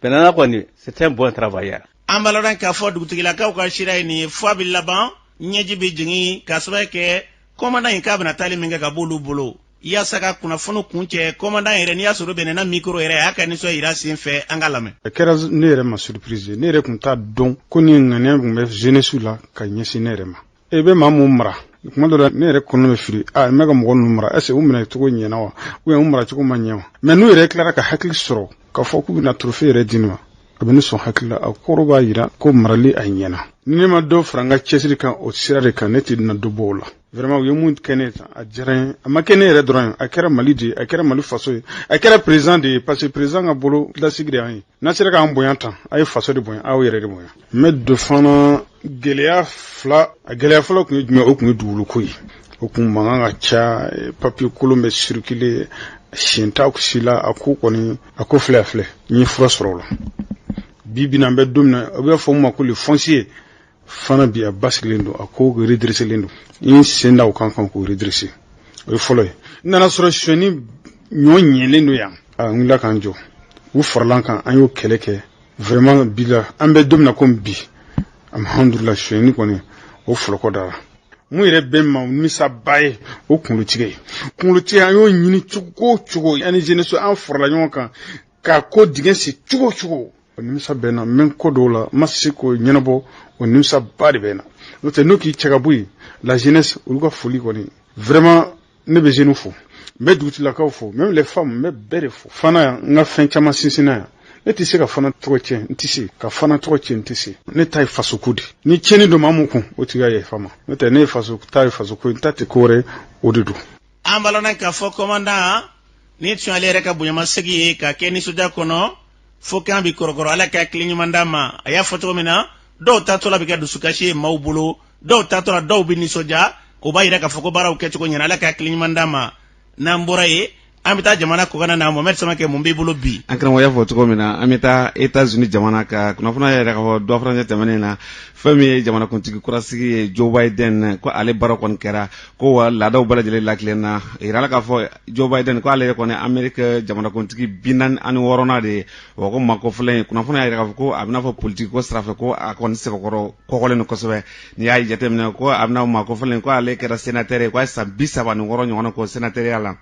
Bɛnɛna kɔni, c'est un bon travailleur. An b'a lɔn k'a fɔ dugutigilakaw ka sira ye nin ye, fo a bɛ laban ɲɛji bɛ jigin k'a sababu kɛ commandant in k'a bɛna taali min kɛ ka b'olu bolo. Yaasa ka kunnafoni kun cɛ, commandant yɛrɛ, n'i y'a sɔrɔ bɛnɛna micro yɛrɛ, a y'a ka nisɔn yira sen fɛ. An ka lamɛn. A kɛra ne yɛrɛ ma surprise ye. Ne yɛrɛ tun t'a dɔn ko ni ŋaniya tun bɛ jeunesse la ka ɲɛsin ne yɛrɛ ma. E bɛ maa mun mara, kuma dɔ la ne yɛrɛ kɔnɔ bɛ fili: a n bɛ ka mɔgɔ ninnu mara, est ce que u minɛ cogo ɲɛna wa, ou bien u mara cogo ma ɲɛ wa? Mais n'u yɛrɛ tilara ka hakili sɔrɔ k'a fɔ k'u bɛna trophée yɛrɛ di ne ma, a bɛ ne sɔn hakili la. A kɔrɔ b'a yira ko marali a ɲɛna. Ni ne ma dɔ fara n ka cɛsiri kan o sira de kan, ne tɛ na dɔ bɔ o la. Vraiment, u ye mun kɛ ne tan, a diyara n ye. A ma kɛ ne yɛrɛ dɔrɔn ye, a kɛra Mali de ye, a kɛra Mali faso ye, a kɛra président de ye, parce que président ka bolo lasigi de y'an ye. N'a sera k'an bonya tan, a ye faso de bonya, aw yɛrɛ de bonya. N bɛ don fana gɛlɛya fila. A gɛlɛya fɔlɔ tun ye jumɛn? O tun ye dugukolo ye. O kun mankan ka ca, papier kolon bɛ circuler, siɲɛ t'a si la. A ko kɔni, a ko filɛ, a filɛ, n ye fura sɔrɔ o la. Bi bi in na, an bɛ don min na, a bɛ fɔ mun ma ko le foncier fana, bi a basigilen don, a ko redresselen don. N ye sen da o kan k'o redresser, o ye fɔlɔ ye. N nana sɔrɔ sonyɛni ɲɔ ɲɛlen don yan, a n wulila k'an jɔ, u farala an kan, an y'o kɛlɛ kɛ. Vraiment, bi la, an bɛ don min na komi bi, alhamdulilah, sonyɛni kɔni o fɔlɔkɔ dara. Mun yɛrɛ bɛ ma nimisaba ye, o kunkolotigɛ ye. Kunkolotigɛ, an y'o ɲini cogo o cogo, ani jeunesse an farala ɲɔgɔn kan k'a ko dingɛ sen cogo o cogo, o nimisa bɛ n na. N bɛ ko dɔw la, n ma se k'o ɲɛnabɔ, o nimisaba de bɛ n na. N'o tɛ, n'o k'i cɛ ka bɔ yen, la jeunesse, olu ka foli kɔni, vraiment, ne bɛ jeunes fo, n bɛ dugutigilakaw fo, même les femmes, n bɛ bɛɛ de fo. Fana yan, n ka fɛn caman sinsinna yan. Ne tɛ se ka fana tɔgɔ tiɲɛ, n tɛ se ka fana tɔgɔ tiɲɛ, n tɛ se. Ne ta ye fasoko de. Ni tiɲɛni don maa mun kun, o tigi ka yafa ma. N'o tɛ, ne ye faso ta ye fasoko ye, n ta tɛ ko wɛrɛ, o de don. An b'a lɔn k'a fɔ commandant ni tun ale yɛrɛ ka bonyamasegi ye ka kɛ nisɔndiya kɔnɔ fo kan bi kɔrɔkɔrɔ. Ala ka hakili ɲuman d'a ma. A y'a fɔ cogo min na, dɔw tatɔ la bɛ kɛ dusukasi ye maaw bolo, dɔw tatɔ la, dɔw bɛ nisɔndiya. O b'a yira k'a fɔ ko baaraw kɛcogo ɲɛna. Ala ka hakili ɲuman d'a ma. N'an bɔra yen, an bɛ taa jamana kɔkanna na. Mohamed Samakɛ, mun b'i bolo bi? An karamɔgɔ y'a fɔ cogo min na, an bɛ taa Etats-Unis jamana ka kunnafoniya yɛrɛ k'a fɔ dɔ furancɛ tɛmɛnen na, fɛn min ye jamanakuntigi kurasigi ye, Joe Biden, ko ale baara kɔni kɛra ko wa laadaw bɛɛ lajɛlen lakilenna. Yirala k'a fɔ Joe Biden ko ale yɛrɛ kɔni Amerique jamanakuntigi 46nan de ye. Wa ko makɔfilɛ in kunnafoniya yɛrɛ k'a fɔ ko a bɛna fɔ politiki ko sira fɛ, ko a kɔni sɛbɛkɔrɔ kɔgɔlen don kosɛbɛ. N'i y'a jateminɛ ko a bɛna makɔfilɛ ko ale kɛra sénateur ye, ko a ye san 36 ɲɔgɔnna kɔ sénateur la.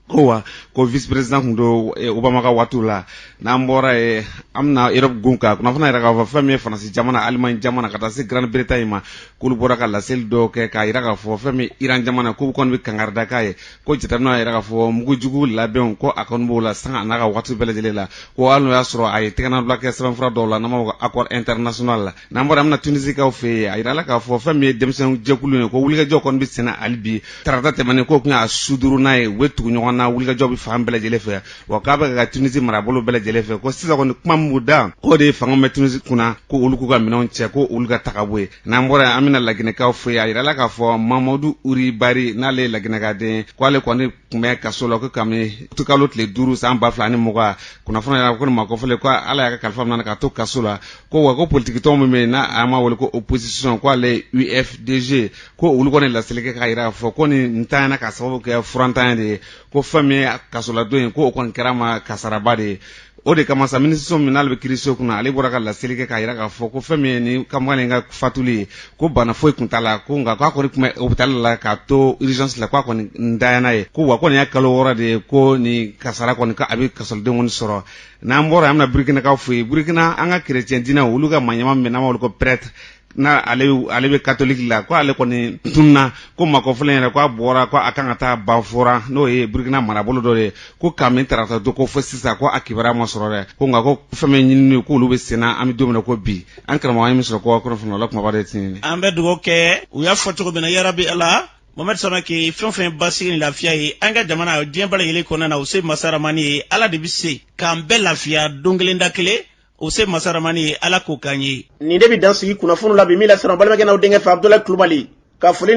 Ko wa ko vice président tun don Obama ka waatiw la. N'an bɔra yen, an bɛna Europe gun kan. Kunnafoni yɛrɛ k'a fɔ fɛn min ye Faransi jamana, Allemagne jamana, ka taa se Grande Bretagne ma, k'olu bɔra ka laseli dɔw kɛ k'a jira k'a fɔ fɛn min Iran jamana, k'u kɔni bɛ kankarida k'a ye, ko jateminɛ yɛrɛ k'a fɔ mugujugu labɛnw, ko a kɔni b'o la sanga a n'a ka waati bɛɛ lajɛlen la, ko hali n'o y'a sɔrɔ a ye tɛgɛnɔbila kɛ sɛbɛnfura dɔw la n'an b'a fɔ ko accord international la. N'an bɔra, an bɛna Tunisikaw fɛ yen. A yirala k'a fɔ fɛn min ye denmisɛn jɛkulu ye, ko wulikajɔ kɔni bɛ senna hali bi. Tarata tɛmɛnen, k'o tun y'a su duurunan ye u bɛ tugu ɲɔgɔn na, wulikajɔ bɛ fan bɛɛ lajɛlen fɛ, wa k'a bɛ ka Tunisi marabolo bɛɛ lajɛlen fɛ, ko sisan kɔni kuma min b'u da, k'o de ye fanga min bɛ Tunisi kunna, ko olu k'u ka minɛnw cɛ, ko olu ka taga bɔ yen. N'an bɔra yen, an bɛna Laginɛkaw fɛ yen. A yirala k'a fɔ Mamadu Uri Bari, n'ale ye Laginɛkaden ye, ko ale kɔni tun bɛ kaso la ko kabini kalo tile 5 san 2020. Kunnafoni yɛrɛ ko nin ma kɔfɛle ko Ala y'a ka kalifa minɛ k'a to kaso la, ko wa ko politikitɔn min bɛ yen n'a an b'a wele ko opposition, ko ale UFDG, ko olu kɔni laseli kɛ k'a jira k'a fɔ ko nin ntanyana k'a sababu kɛ furantanya de ye, ko fɛn min ye kasoladon ye, ko o kɔni kɛra ma kasaraba de ye. O de kama sa, minisiriso min n'ale bɛ kiiriso kunna, ale bɔra ka laseli kɛ k'a jira k'a fɔ ko fɛn min ye ni kamalen ka fatuli ye, ko bana foyi tun t'a la, ko nka k'a kɔni tun bɛ hôpital la k'a to urgence la, k'a kɔni ntanyana ye, ko wa ko nin y'a kalo 6 de ye ko nin kasara kɔni ko a bɛ kasoden kɔni sɔrɔ. N'an bɔra, an bɛna Burkinakaw fɛ yen. Burkina, an ka chrétien diinɛ, olu ka maa ɲɛmaa min n'an b'a wele ko prêtre, n'a ale ale bɛ catholique la, ko ale kɔni tununa, ko makɔfɔlen yɛrɛ ko a bɔra ko a kan ka taa Banfora, n'o ye Burkina marabolo dɔ ye, ko kabini tarata don ko fo sisan ko a kibaruya ma sɔrɔ dɛ, ko nka ko fɛn min ɲinini k'olu bɛ senna. An bɛ don min na ko bi, an karamɔgɔ, an ye min sɔrɔ ko kunnafoni la kumaba de tiɲɛ. An bɛ dugawu kɛ u y'a fɔ cogo min na, yarabi Ala, Mohamed Samake, fɛn o fɛn basigi ni lafiya ye an ka jamana, diɲɛ bɛɛ lajɛlen kɔnɔna na, o se masa Ramani ye. Ala de bɛ se k'an bɛɛ lafiya don kelen da kelen, o se masa Ramani ye. Ala k'o k'an ye. Nin de bɛ dan sigi kunnafoni la bi min lasera balimakɛ n'aw denkɛ fɛ, Abudulayi Kulubali ka foli.